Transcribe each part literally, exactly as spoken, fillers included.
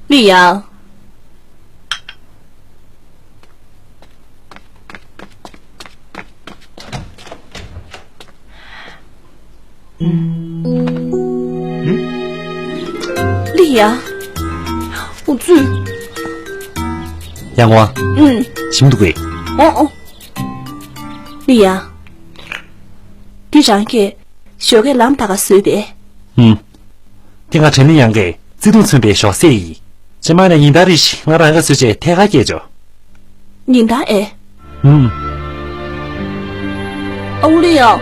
ལི་ཡང་། ལི་ཡང་། འུ་ཚོས། ཡང་བ། ཨུམ། ཞིམ་འདུག་གས། ཨོ་ཨོ། ལི་ཡང་། འདི་རང་གིས་ཞོགས་ཀས་ལམ་བདའ་ག་བཟོས་པས། ཨུམ། འདི་ང་དྲན་ལི་ཡང་གིས་བརྩེ་དུང་མཚོན་པའི་ཞོགས་ཟས་ཡིན། རྗེས་མ་ནས་ཉིན་ལྟར་རེ་བཞིན་ང་རང་གིས་བཟོས་བྱས་ཐད་ཀར་སྐྱེལ་ཆོག་ཉིན་ལྟར་ཨེ། ཨུམ། ཨ་ཁུ་ལི་ཡང་།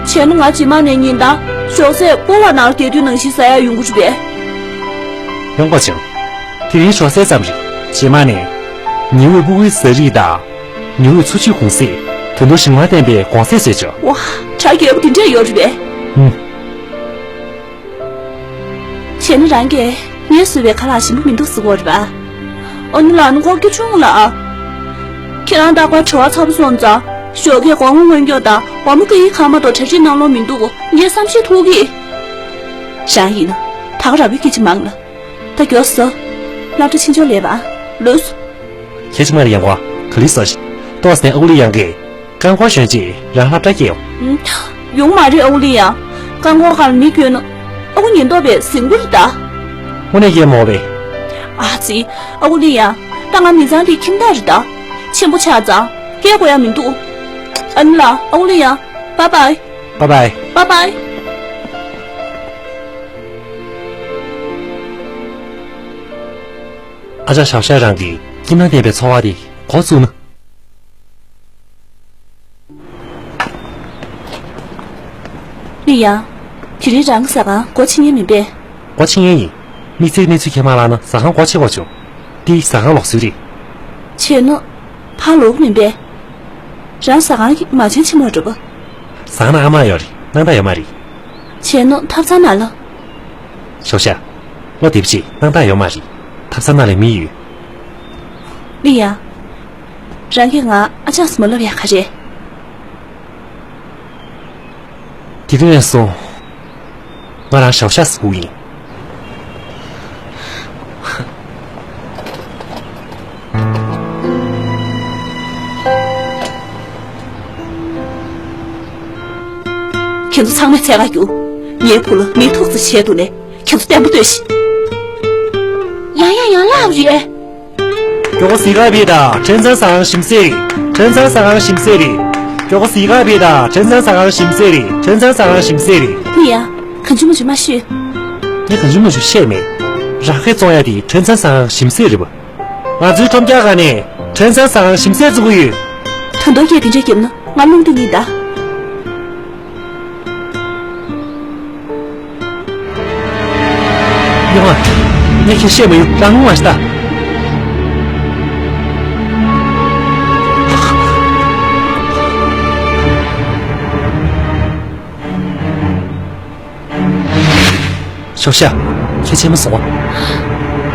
བྱས་ན་ང་རྗེས་མ་ནས་ཉིན་ལྟར་ཞོགས་ཟས་སྤོ་ལགས་ནང་བསྡད་དུས་ནང་བཞིན་ཟ་ཡག་ཡོང་གི་རེད་པས། ཡོང་པ་བྱུང་། དེ་རིང་ཞོགས་ཟས་ཙམ་རེད། རྗེས་མ་ནས། ཉི་འོད་ཕྲུ་གུའི་ཟ་རིགས་དང་། ཉི་འོད་འཚོ་བཅུད་གོང་གསལ། ད་དུང་ཞིམ་མངར་ལྡན་པའི་གོང་གསལ་བཟོས་ཆོག་ཝ། དྲ་རྒྱས་པོ་དེ་འདྲས་ཡོད་རེད་པས། ཨུམ། བྱས་ན་རང་གིས་ངས་བཟོས་པའི་ཁ་ལག་ཞིམ་པོ་མི་འདུག་ཟེར་གྱི་ཡོད་རེད་པ། ཨ་ནི་ལགས་ནི་ཁོག་སྐྱོ་བྱུང་ལགས། ཁྱེད་རང་རྟག་པར་བྲེལ་བ་ཚ་པོ་སོང་ཙང་ཞོགས་ཀས་སྒོ་ང་སྔོན་སྐྱོད་དང་སྒོར་མོ་ཀ་ཡི་ཁ་མ་གཏོགས་གྲ་སྒྲིག་གནང་ལོང་མི་འདུག་ངས་བསམ་ཤེས་ཐུབ་ཀྱི། རང་ཡིན་ན་ད་ག་རང་བའི་སྐད་ཆ་མང་ལ། ད་མགྱོགས་སོང་། སློབ་གྲྭ་ཕྱིན་ཆོག་ལས་པ། ལོས་སོ། ཁྱེད་ཀྱི་མ་རེད་ཡང་བ། ག་ལེར་ཟ་ཞིག་ཏོག་ཙམ་ཨ་ཁུ་ལི་ཡང་གིས། རྐང་འཁོར་ཞོན་རྗེས་རང་སློབ་གྲྭ་སྐྱེལ་ཡོང་། ཡོང་མ་རེད་ཨ་ཁུ་ལི་ཡང་། རྐང་འཁོར་སྒང་ལ་མི་བསྐྱོད་ན། ཨ་ཁུ་ཉེན་རྟོག་པས་ཟིན་གྱི་རེད་ད། དངོས་གནས་སྐྱེལ་མོ་བས། ཨ་ཙི། ཨ་ཁུ་ལི་ཡང་། ད་ང་མི་ཚང་དེའི་ཁྱིམ་བདག་རེད་ད། ཆེན་པོ་ཆགས་ཙང་། སྐྱེལ་དགོས་ཡ་མི་འདུག་ཨ་ནི་ལགས་ཨ་ཁུ་ལི་ཡང་། བཱའི་བཱའི། བཱའི་བཱའི། བཱའི་བཱའི། ཨ་ཅག་ཞའོ་ཤ་རང་གི་སྐྱིད་སྣང་ལྡན་པའི་འཚོ་བ་དེ་འགོ་བཙུགས་ན། ལི་ཡང་། དེ་རིང་རང་གི་ཟ་ཁང་སྒོ་ཕྱེ་མཁན་མིན་པས། སྒོ་ཕྱེ་མཁན་ཡིན། དམིགས་བསལ་གནས་ཚུལ་ཁྱེད་མ་ལགས་ན་ཟ་ཁང་སྒོ་ཕྱེ་དགོས་བྱུང་། འདི་ཟ་ཁང་ལོགས་སུ་རེད། བྱས་ན། ཕར་ལོག་གི་མིན་པས། རང་ཟ་ཁང་གི་མ་བྱན་ཕྱི་མ་འགྲོ་པ། ཟ་ཁང་ནང་ཨ་མ་ཡོད་རེད། སྣང་དག་ཡོད་མ་རེད། བྱས་ན་ཐབ་ཚང་ནང་ལ། ཞའོ་ཤ། བློ་བདེ་པོ་བྱེད། སྣང་དག་ཡོད་མ་རེད། ཐབ་ཚང་ནང་ལ་མི་ཡོད། ལི་ཡང་། རང་གིས་ང་ཨ་ཅག་ཟེར་མ་ལབ་ཡ་ག་རེ། དེ་རིང་ནས་བཟུང་། ང་རང་ཞའོ་ཤ་ཟེར་གྱི་ཡིན། ཁྱེད་ཚོ་ཚང་མས་འཚོལ་ག་རྒྱུགས། ངའི་བུ་ལ་མི་ཐུག་ཙམ་བྱས་འདུག་ནས་ཁྱེད་ཚོ་བརྟན་པོ་སྡོད་ཤིག་ཡང་ཡང་ཡང་ལབ་རེད། མགྱོགས་པོ་གཟིགས་ག་ཕེབས་དང་། ཁྲེན་ཚན་ཟ་ཁང་ཞིམ་ཟས་རེད། ཁྲེན་ཚན་ཟ་ཁང་ཞིམ་ཟས་རེད། མགྱོགས་པོ་གཟིགས་ག་ཕེབས་དང་། ཁྲེན་ཚན་ཟ་ཁང་ཞིམ་ཟས་རེད། ཁྲེན་ཚན་ཟ་ཁང་ཞིམ་ཟས་རེད། ལི་ཡང་། གང་བྱུང་མང་བྱུང་མ་ཤོད། ངས་གང་བྱུང་མང་བྱུང་བཤད་མེད། རང་ཁེ་བཙོང་ཡ་དེ་ཁྲེན་ཚན་ཟ་ཁང་ཞིམ་ཟས་རེད་པ། ང་ཚོའི་ཁྲོམ་རྒྱག་ག་ནས་ཁྲེན་ཚན་ཟ་ཁང་ཞིམ་ཟས་བཙུགས་ཀྱི་ཡོད། ད་དུང་སྐད་དེ་འདྲས་བརྒྱབ་ན་ང་རླུང་རྟ་ཉིད་ད། ཡོང་ཨ། ངས་ཁྱེད་བཤད་མ་ཡོང་། རང་ངུ་མ་ཤི་ད། ཞའོ་ཤ། ཁྱེད་ཆེན་མོ་སོང་བ།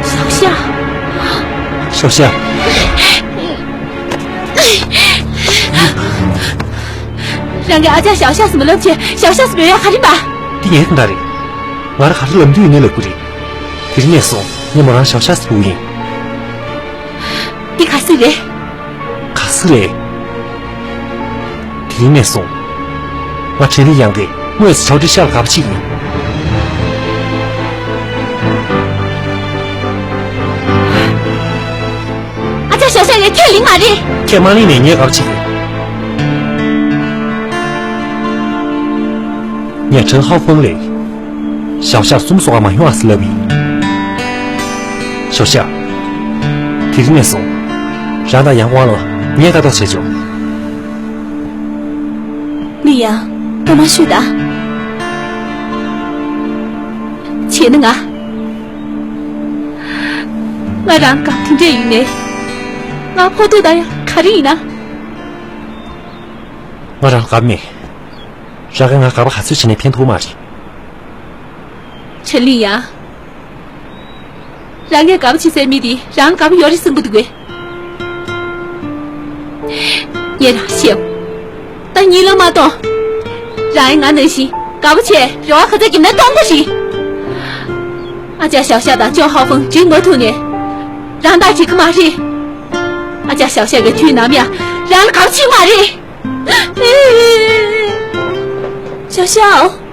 ཞའོ་ཤ། ཞའོ་ཤ། རང་གི་ཨ་ཅག་ཞའོ་ཤ་ཟེར་མ་ལབ་བྱས་ཞའོ་ཤ་ཟེར་བའི་ཡ་ག་རེ་མ། འདི་ངའི་དོན་དག་རེད། ང་རང་ག་རེ་ལབ་འདོད་ཡོད་ནའི་ལབ་དགོས་རེད། དེ་རིང་ནས་བཟུང་ངས་མོ་རང་ཞའོ་ཤ་ཟེར་དགོས་ཡིན། འདི་ག་ཟེ་རེད། ག་ཟེ་རེད། དེ་རིང་ནས་བཟུང་། ང་ཁྲེན་ལི་ཡང་གིས་དངོས་སུ་ཞའོ་ཀྲི་ཤ་ལ་དགའ་པོ་བྱེད་ཀྱི་ཡིན། ཨ་ཅག་ཞའོ་ཤ་ཡང་ཁས་ལེན་མ་རེད། ཁས་མ་ལེན་ནའི་ངས་དགའ་པོ་བྱེད་ཀྱི་ཡིན། ངས་ཁྲེན་ཧའོ་ཧྥུང་ལ། ཞའོ་ཤ་གསུམ་སོགས་མ་ཡོང་ཨ་ཟེར་ལབ་ཡིན། ཞའོ་ཤ། དེ་རིང་ནས་བཟུང་། རང་དང་ཡང་ཝང་ལ་ངས་ལྟ་རྟོག་བྱེད་ཆོག་ལི་ཡང་། ལྟ་མ་ཤོད་ད། བྱས་ན་ང་། ང་རང་དགའ་པོ་དེ་འདྲས་ཡིན་ནའི། ང་ཕོག་ཐུག་ལྟ་ཡ་ག་རེ་ཡིན་ན། ང་རང་དགའ་པོ་མེད། རང་གིས་ང་དགའ་པོ་ག་ཚོད་བྱས་ནའི་ཕན་ཐོགས་མ་རེད། ཁྲེན་ལི་ཡང་། རང་ངས་དགའ་པོ་བྱེད་སའི་མི་དེ་རང་དགའ་པོ་ཡོད་རེད་བསམ་གྱི་འདུག་གས། ངས་རང་བཤད། ད་གཉིད་ལམ་མ་གཏོང་། རང་ཡང་ང་ནང་བཞིན་དགའ་པོ་བྱས་རེ་བ་ག་ཚོད་བརྒྱབ་ན་གཏོང་དགོས་རེད། ཨ་ཅག་ཞའོ་ཞའོ་དང་ཅོ་ཧའོ་ཧྥང་འགྲིག་མ་ཐུབ་ནས། རང་ད་འགྲིག་གི་མ་རེད། ཨ་ཅག་ཞའོ་ཞའོ་གི་དུས་ནམ་ཡང་རང་ལ་དགའ་པོ་བྱེད་ཀྱི་མ་རེད། ཞའོ་ཞའོ།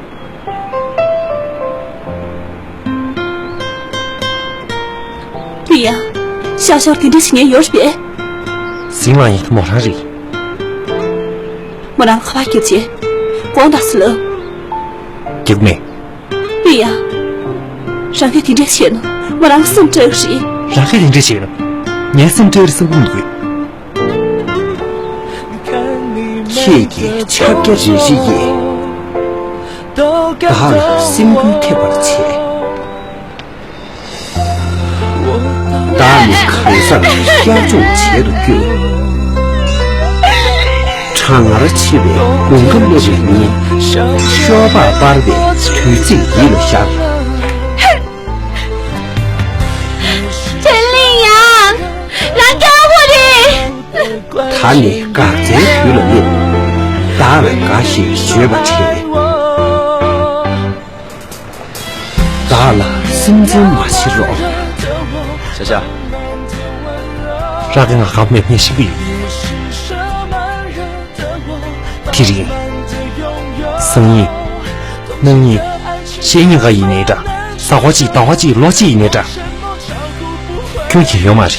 ལི་ཡ། ཞའོ་ཞའོ་དེ་འདྲ་བྱེད་མཁན་ཡོད་རེད་པས། ཟིང་ལ་ཡིན་མོ་རང་རེད། མོ་རང་ཁ་པར་རྒྱབ་བྱས། དགོངས་དག་ཟེར་ལབ། རྒྱག་མེད། ལི་ཡ། རང་གིས་དེ་འདྲ་བྱས་ན་མོ་རང་སེམས་སྐྲག་གི་རེད། རང་གིས་དེ་འདྲ་བྱས་ན་ངའི་སེམས་སྐྲག་རེད་བསམ་གྱི་མི་འདུག་ཁྱེད་ཀྱི་ཕྱག་རྒྱ་རེ་རེ་ཡིས་བདག་ལ་སེམས་འགུལ་ཐེབས་པར་བྱེད། བདག་ནི་གང་ཟག་ཤར་ཕྱོགས་བྱེད་དུ་བསྐྱོད། གྲང་ངར་ཆེ་བའི་དགུན་ཁ་སླེབས་པའི་ཉིན། ཤོག་སྦག་སྤར་བའི་དུས་ཚིགས་ཡིད་ལ་ཤར། ཆེན་ལིང་ཡང་། རང་རྒྱལ་པོ་རེད། ད་ནི་འགག་རྩའི་དུས་ལ་སླེབས། བདག་ལ་དགའ་ཞེས་བརྗོད་པ་བྱེད། བདག་ལ་སེམས་ཅན་མ་བྱེད་རོགས། ཤ་ཤ། རང་གིས་ང་དགའ་པོ་མེད་པ་ངས་ཤེས་ཀྱི་ཡོད། དེ་རིང་། སང་ཉིན། གནངས་ཉིན། གཞེས་ཉིན་ག་ཡིན་ནའི་འདྲ། གཟའ་འཁོར་གཅིག་ཟླ་བ་གཅིག་ལོ་གཅིག་ཡིན་ནའི་འདྲ། སྐྱོན་གྱིས་ཡོད་མ་རེད།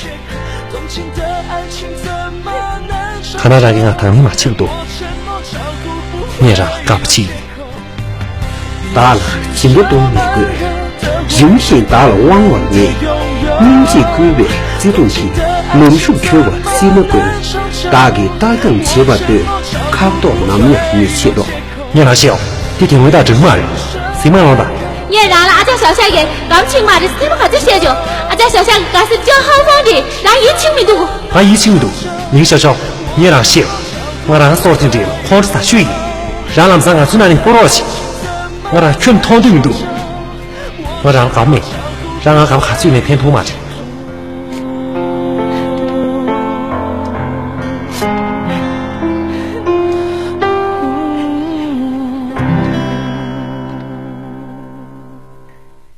གང་ན་རང་གིས་ང་དང་ལེན་མ་བྱེད་འདུག་ངས་རང་ལ་དགའ་པོ་བྱེད་ཡིན། བདག་ལ་སྦྱིན་པ་གཏོང་མི་དགོས། རིམ་བཞིན་བདག་ལ་དབང་བར་ངེས། སྙིང་རྗེས་བསྐུལ་བའི་བརྩེ་དུང་གིས། ལམ་ཞུགས་འཁྱོལ་བར་སྲིད་མ་དགོས། བདག་གིས་ལྟ་སྐྱོང་བྱེད་པར་འདོད། ཁ་དོག་ནམ་ཡང་མི་ཕྱེད་རོགས། ངས་རང་ཤེས་ཡོང་། འདི་དེ་སྔོན་དང་འདྲ་གི་མ་རེད། ཟིན་མ་ཡོང་དང་། ངས་རང་ལ་ཨ་ཅག་ཞའོ་ཞའོ་གིས་དགའ་པོ་བྱེད་ཀྱི་མ་རེད་ཟེར་ཁ་ཚིག་བཤད་བྱུང་། ཨ་ཅག་ཞའོ་ཞའོ་གི་དགའ་སེམས་ཅོ་ཧའོ་ཧྥང་དེ་རང་ཡིད་ཆེས་མི་འདུག་ང་ཡིད་ཆེས་མི་འདུག་ལིང་ཞའོ་ཞའོ། ངས་རང་ཤེས། ང་རང་སོར་ཐེངས་རེ་ལ་ཁོང་ཁྲོ་ཟ་ཤོས་ཡིན། རང་ལམ་སང་ང་ཚོའི་ནང་ནས་སྤོ་རོགས་བྱེད། ང་རང་ཁྱོན་མཐོང་འདོད་མི་འདུག་ང་རང་ལ་དགའ་པོ་མེད། རང་ང་དགའ་པོ་ག་ཚོད་ནས་ཕན་ཐོགས་མ་རེད།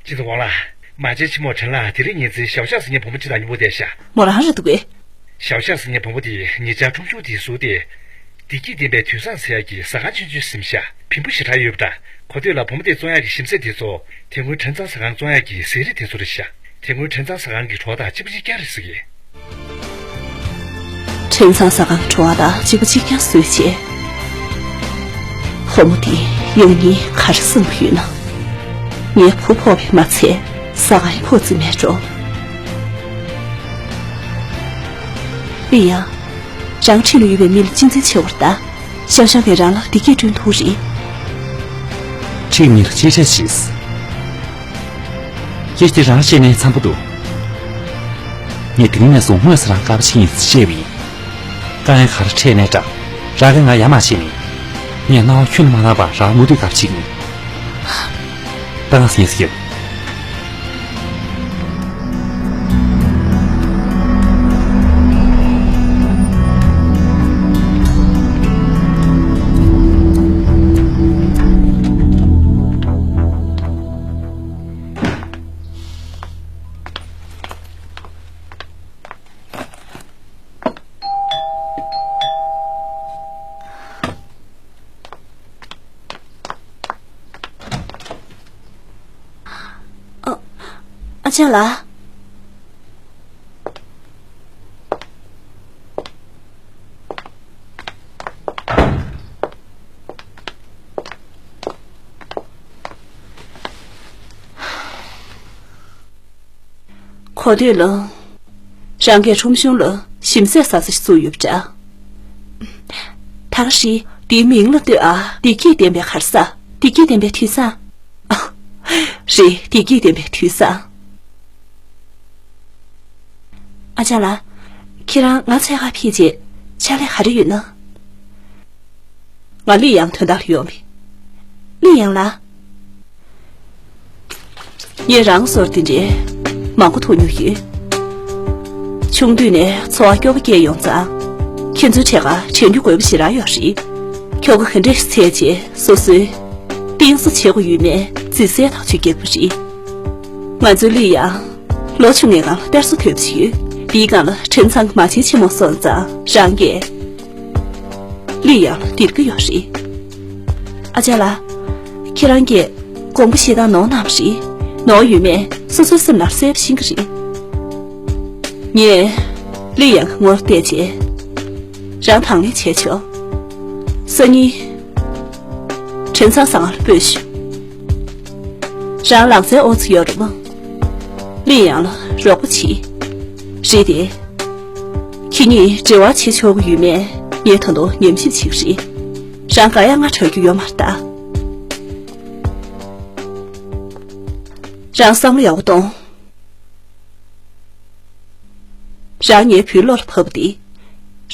ཅི་ཙི་ཝང་ལགས། མ་བྱན་ཆེན་མོ་ཁྲེན་ལགས་དེ་རིང་ཉིན་མཚན་ཞའོ་ཞའོ་ཟེར་མཁན་བུ་མོ་གཅིག་དང་མཉམ་པོ་བསྡད་ཤག་མོ་རང་རེད་འདུག་གས། ཞའོ་ཞའོ་ཟེར་མཁན་བུ་མོ་དེས་ཉེ་ཆར་ཁྲོམ་གཞུང་དེ་བཟོས་ཏེ། བདེ་སྐྱིད་ལྡན་པའི་དུས་བཟང་ཟེར་ཡག་གི་ཟ་ཁང་ཆུང་ཆུང་ཟིན་ཤག་བེམ་པོ་ཞེ་དྲག་ཡོད་པ་འདྲ། གོ་ཐོས་ལ་བུ་མོ་དེ་བཙོང་ཡག་གི་ཞིམ་ཟས་དེ་ཚོ་དེ་སྔོན་ཁྲེན་ཚང་ཟ་ཁང་བཙོང་ཡག་གི་ཟས་རིགས་དེ་ཚོ་རེད་ཤག་དེ་སྔོན་ཁྲེན་ཚང་ཟ་ཁང་གི་གྲོགས་དང་གཅིག་པ་གཅིག་རྐྱང་རེད་ཟེར་གི། ཁྲེན་ཚང་ཟ་ཁང་གི་གྲོགས་དང་གཅིག་པ་གཅིག་རྐྱང་བཟོས་བྱས། ཕོ་མོ་དེ་ཡང་སྙིང་ག་རེ་བསམ་གྱི་ཡོད་ན། ངའི་བུ་ཕོག་པས་མ་ཚད་ཟ་ཁང་ཕོག་རྩིས་མེད་འགྲོ། ཨེ་ཡ། རང་འཁྲིས་ལ་ཡོད་པའི་མི་ལ་གཅེས་འཛིན་ཆེ་བར་གདའ། ཤང་ཤང་གིས་རང་ལ་བདེ་སྐྱིད་བསྐྲུན་ཐུབ་རེད། འཁྲིས་མི་ལ་གཅེས་སྤྲས་བྱེད། སྐད་དེ་རང་བཤད་ནས་འཚམ་པོ་འདུག་ངས་དེ་རིང་ནས་བཟུང་དངོས་སུ་རང་དགའ་པོ་བྱེད་ཡིན་ཟེར་བཤད་པ་ཡིན། དཀའ་ངལ་ག་རེ་འཕྲད་ནའི་འདྲ། རང་གིས་ང་ཡ་མ་བྱས་ནས། ངས་སྣང་བ་ཁྱོན་ནས་མ་བཏང་བར་རང་མུ་མཐུད་དགའ་པོ་བྱེད་ཀྱི་ཡིན། ད་ང་ཟིན་ཟིན། ཨ། ཨ་ཅག་ལགས། གོ་ཐོས་ལ། རང་གིས་ཁྲོམ་གཞུང་ལ་ཞིམ་ཟས་ཟ་ས་ཞིག་བཙུགས་ཡོད་པ་འདྲ། ད་ག་རེད། དེའི་མིང་ལ་ལྟོས་ཨ། བདེ་སྐྱིད་ལྡན་པའི་ག་རེ་ཟ། བདེ་སྐྱིད་ལྡན་པའི་དུས་བཟང་། ཨ། རེད། བདེ་སྐྱིད་ལྡན་པའི་དུས་བཟང་། ཨ་ཅག་ལགས། ཁྱེད་རང་ང་འཚོལ་ག་ཕེབས་རྗེས་ཕྱག་ལས་ག་རེ་ཡོད་ན། ང་ལི་ཡང་དོན་དག་ལ་ཡོང་བས། ལི་ཡང་ལགས། ངས་རང་ཚོར་དེ་འདྲའི་མང་པོ་ཐུག་མྱོང་ཡོད། ཆུང་དུས་ནས་འཚོ་བ་སྐྱོ་བོ་སྐྱེས་ཡོང་ཙང་། ཁྱེད་ཚོའི་གྲས་ཀ་དྲན་རྒྱུ་དགོས་པ་ཞེ་དྲག་ཡོད་རེད། ཁྱོ་ག་ག་འདྲས་ཤིག་འཚོལ་རྗེས་སོ་སོའི་བསྟེན་གསོ་བྱེད་དགོས་ཡོད་མེད་རྩིས་གསལ་ཐག་ཆོད་རྒྱག་པ་རེད། ང་ཚོའི་ལི་ཡང་ལོ་ཆུང་ངའི་སྒང་ལ་གཏེར་སོ་ཐོབ་ཅིག་ཡོད། དེའི་སྒང་ལ་ཁྲིན་ཚང་གི་མ་བྱན་ཆེན་མོ་སོང་ཙང་རང་གིས་ལི་ཡང་ལ་སྟེར་གི་ཡོད་རེད། ཨ་ཅག་ལགས། ཁྱེད་རང་གིས་དགོངས་པ་བཞེས་སྟངས་ནོར་གནང་བ་རེད། ནོར་ཡོད་མེད་སོ་སོའི་སེམས་ནང་གསལ་པོ་ཤེས་ཀྱི་རེད། ངས་ལི་ཡང་གི་ངོ་བལྟས་རྗེས། རང་དང་ལེན་བྱས་ཆོག་སང་ཉིན་ཁྲིན་ཚང་ཟ་ཁང་ལ་སྤོས་ཤོག་རང་ལག་རྩལ་ཨོ་ཙི་ཡོད་རེད་མོ། ལི་ཡང་ལ་རོགས་པ་བྱེད། རེད་དེ། ཁྱེད་གཉིས་འབྲེལ་བ་བྱེད་ཆོག་གི་ཡོད་མེད་ངས་ད་དུང་ཉམས་ཞིབ་བྱེད་ཀྱི་རེད། རང་དགའ་ཡག་ང་དྲག་རྒྱུ་ཡོད་མ་རེད་ད། རང་བསམ་བློ་ཡག་པོ་གཏོང་། རང་ངའི་བུའི་བློ་ལ་བབས་པ་དེ།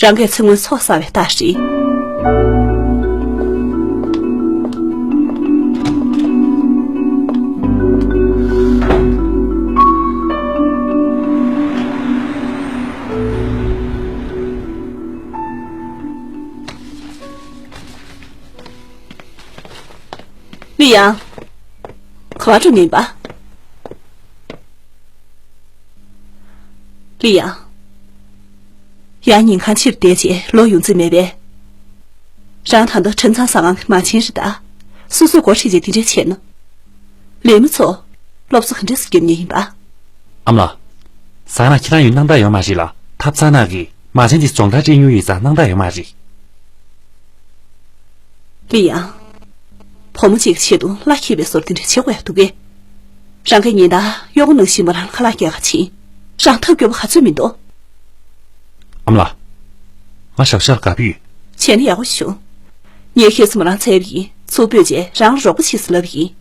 རང་གིས་ཚེ་སྔོན་ཚོགས་བསགས་པའི་རྟགས་རེད། ལི་ཡང་། ག་པར་འགྲོ་མིན་པ། ལི་ཡང་། ཡང་ཉིན་གང་ཕྱིར་བསྡད་རྗེས་ལོ་ཡོང་རྩིས་མེད་པས། རང་ད་ལྟ་ཁྲིན་ཚང་ཟ་ཁང་གི་མ་བྱན་རེད་ད། སོ་སོའི་སྒོ་ཁྲིད་རྗེས་དེ་འདྲས་བྱས་ན། ལས་མི་ཚོ་སློབ་གསོ་ག་འདྲས་སེ་རྒྱབ་མཁན་ཡིན་པ། ཨ་མ་ལགས། ཟ་ཁང་ཁྱེད་རང་ཡོད་སྣང་དག་ཡོད་མ་རེད་ལ། ཐབ་ཚང་ནང་གི་མ་བྱན་དེ་རྫོང་དྲ་སྤྲད་མྱོང་ཡོད་ཙང་སྣང་དག་ཡོད་མ་རེད། ལི་ཡང་། བུ་མོ་གཅིག་གི་ཆེད་དུ་བླ་འཁྱེར་བའི་བཟོ་འདི་འདྲ་བྱེད་དགོས་ཡག་འདུག་གས། རང་གིས་ཉིན་ལྟར་གཡོག་པོ་ནང་བཞིན་མོ་རང་ལ་ཁ་ལག་སྐྱེལ་ག་ཕྱིན། རང་ཐབས་སྐྱོ་པོ་ག་ཚོད་མི་འདུག་ཨ་མ་ལགས། ང་ཞའོ་ཞའོ་ལ་དགའ་པོ་ཡོད། བྱས་ན་ཡག་པོ་བྱུང་། ངས་ཁྱེད་ཚོ་མོ་རང་འཚོལ་བ་ཡིན། ཚུར་སྤོས་རྗེས་རང་ལ་རོགས་པ་བྱེད་ཟེར་ལབ་པ་ཡིན།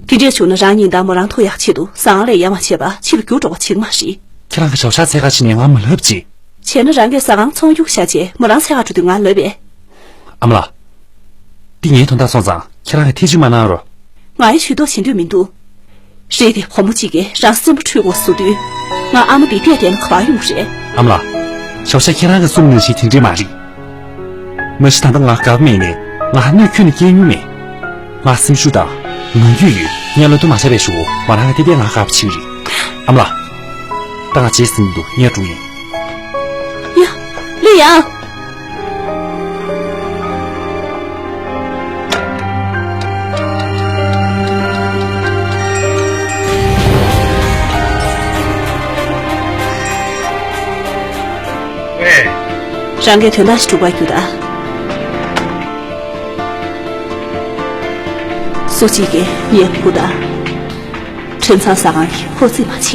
དེ་འདྲས་བྱུང་ན་རང་ཉིན་ལྟར་མོ་རང་ཐུག་ཡག་ཆེད་དུ་ཟ་ཁང་ལ་ཡར་མར་བྱེད་པ་ཕྱི་ལ་རྒྱུགས་འགྲོ་བ་བྱེད་ཀྱི་མ་རེད། ཁྱེད་རང་གིས་ཞའོ་ཞའོ་འཚོལ་ག་ཕྱིན་ནས་ང་མ་ལབ་ཅིག་བྱས་ན་རང་གིས་ཟ་ཁང་ཚོང་རྒྱུགས་བཞག་རྗེས་མོ་རང་འཚོལ་ག་འགྲོ་དུས་ང་ལབ་པས། ཨ་མ་ལགས། འདི་ངའི་དོན་དག་སོང་ཙང་ཁྱེད་རང་གིས་ཐེ་ཇུས་མ་གནང་རོགས། ང་ཡི་ཇུས་གཏོགས་བྱེད་འདོད་མི་འདུག་རེད་དེ་བུ་མོ་གཅིག་གིས་རང་སེམས་པ་འཁྲུལ་དགོས་བཟོ་དུས། ང་ཨ་མ་འདི་བལྟས་བསྡད་ན་ག་པར་ཡོང་རེད། ཨ་མ་ལགས། ཞའོ་ཞའོ་ཁྱེད་རང་གིས་གསུངས་ནང་བཞིན་དེ་འདྲས་མ་རེད། མ་གཞི་ད་ལྟ་ང་དགའ་པོ་མེད་ནས་ང་ཧ་གནོད་ཁྱོན་ནས་སྐྱེལ་མྱོང་མེད། ང་སེམས་ཤུགས་དང་ངང་རྒྱུད་ཡོད། ངས་བློ་གཏོང་མ་བྱས་པའི་གཞུག་གུ་མོ་རང་གིས་བལྟས་བལྟས་ང་དགའ་པོ་བྱེད་ཀྱི་རེད། ཨ་མ་ལགས། ད་ང་བརྗེད་ཟིན་འདུག་ངས་འགྲོ་ཡིན། ཡ། ལི་ཡང་། རང་གིས་དོན་དག་ཞིག་སྒྲུབ་པར་གྱུར་ད། སུ་གཅིག་གིས་ངའི་བུ་དང་། ཁྲིན་ཚང་ཟ་ཁང་གི་ཧོ་ཙི་མ་བྱེད།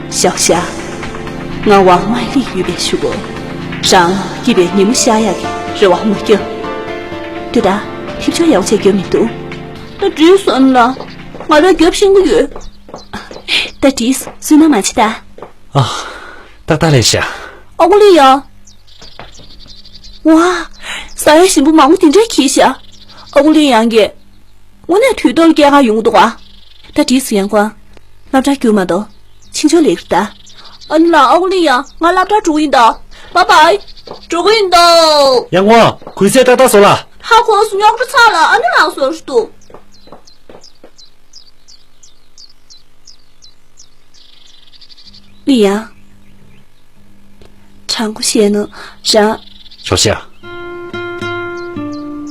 ཞའོ་ཞའོ། ང་ཝང་མའི་ལི་ཡོད་པའི་གཞུག་གུ། རང་སྐྱིད་པའི་ཉིན་མོ་ཤར་ཡག་གི་རེ་བ་མ་བརྒྱབ། ཏུ་ད་ཧིབ་ཆོག་ཡག་བྱས་རྒྱབ་མི་འདུག་ད་འགྲིག་སོང་ལ། ང་རང་རྒྱབ་ཤེས་ཀྱི་ཡོད། ད་འགྲིག་སོང་ན་མ་བྱེད་ད། ཨ། ཏག་ཏག་རེད་ཤག་ཨ་ཁུ་ལི་ཡང་། ཝ། ཟ་ཡག་ཞིམ་པོ་མང་པོ་དེ་འདྲས་འཁྱེར་ཤག་ཨ་ཁུ་ལི་ཡང་གིས། དངོས་གནས་དུས་ཐོག་ལ་སྐྱེལ་ག་ཡོང་གི་འདུག་ག་ད་འགྲིག་སོང་ཡང་ཀོང་། སློབ་གྲྭར་རྒྱུགས་མ་གཏོགས་ཕྱི་འབྱོར་ལས་ཀྱི་རེད་ད། ཨ་ནི་ལགས། ཨ་ཁུ་ལི་ཡང་། ང་སློབ་གྲྭར་འགྲོ་གི་ཡིན་ད། བཱའི་བཱའི། འགྲོ་གི་ཡིན་ད། ཡང་ཀོང་། གུས་ཚད་ཏག་ཏག་བཟོ་ལ། ཧ་གོ་སོང་། རྙོག་དྲ་ཚ་ལ། ཨ་ནི་ལགས་སོ་རུ་འདུག་ལི་ཡང་། དྲང་པོ་བཤད་ན་རང་། ཞའོ་ཞའོ།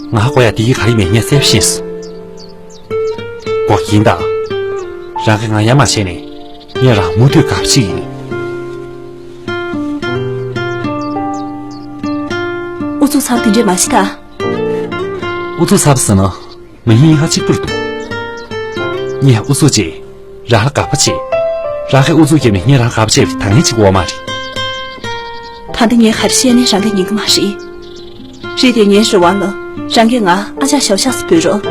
ང་ཧ་གོ་ཡག་འདི་གི་ག་རེ་མེད་ངས་གསལ་པོ་ཤེས་སོང་། གོ་ཡིན་ད། རང་གིས་ང་ཡ་མ་བྱས་ནས་ངས་རང་མུ་མཐུད་དགའ་པོ་བྱེད་ཀྱི་ཡིན། ཨུ་ཚུགས་ཚ་པོ་དེ་འདྲས་མ་བྱེད་ད། ཨུ་ཚུགས་ཚ་པོ་ཟེར་ན། ང་གཉིས་ཧ་གཅིག་པར་འདུག་ངས་ཨུ་ཚུགས་བྱས། རང་ལ་དགའ་པོ་བྱས། རང་གིས་ཨུ་ཚུགས་བརྒྱབ་ནས་ངས་རང་དགའ་པོ་བྱས་པ་དེ་ད་ངས་བྱེད་དགོས་པ་མ་རེད། ད་ལྟ་ངས་ག་རེ་བཤད་ནའི་རང་གིས་ཉན་གི་མ་རེད། རེད་དེ་ངའི་རེ་བ་ལ་རང་གིས་ང་ཨ་ཅག་ཞའོ་ཞའོ་ཟེར་འབོད་རོགས།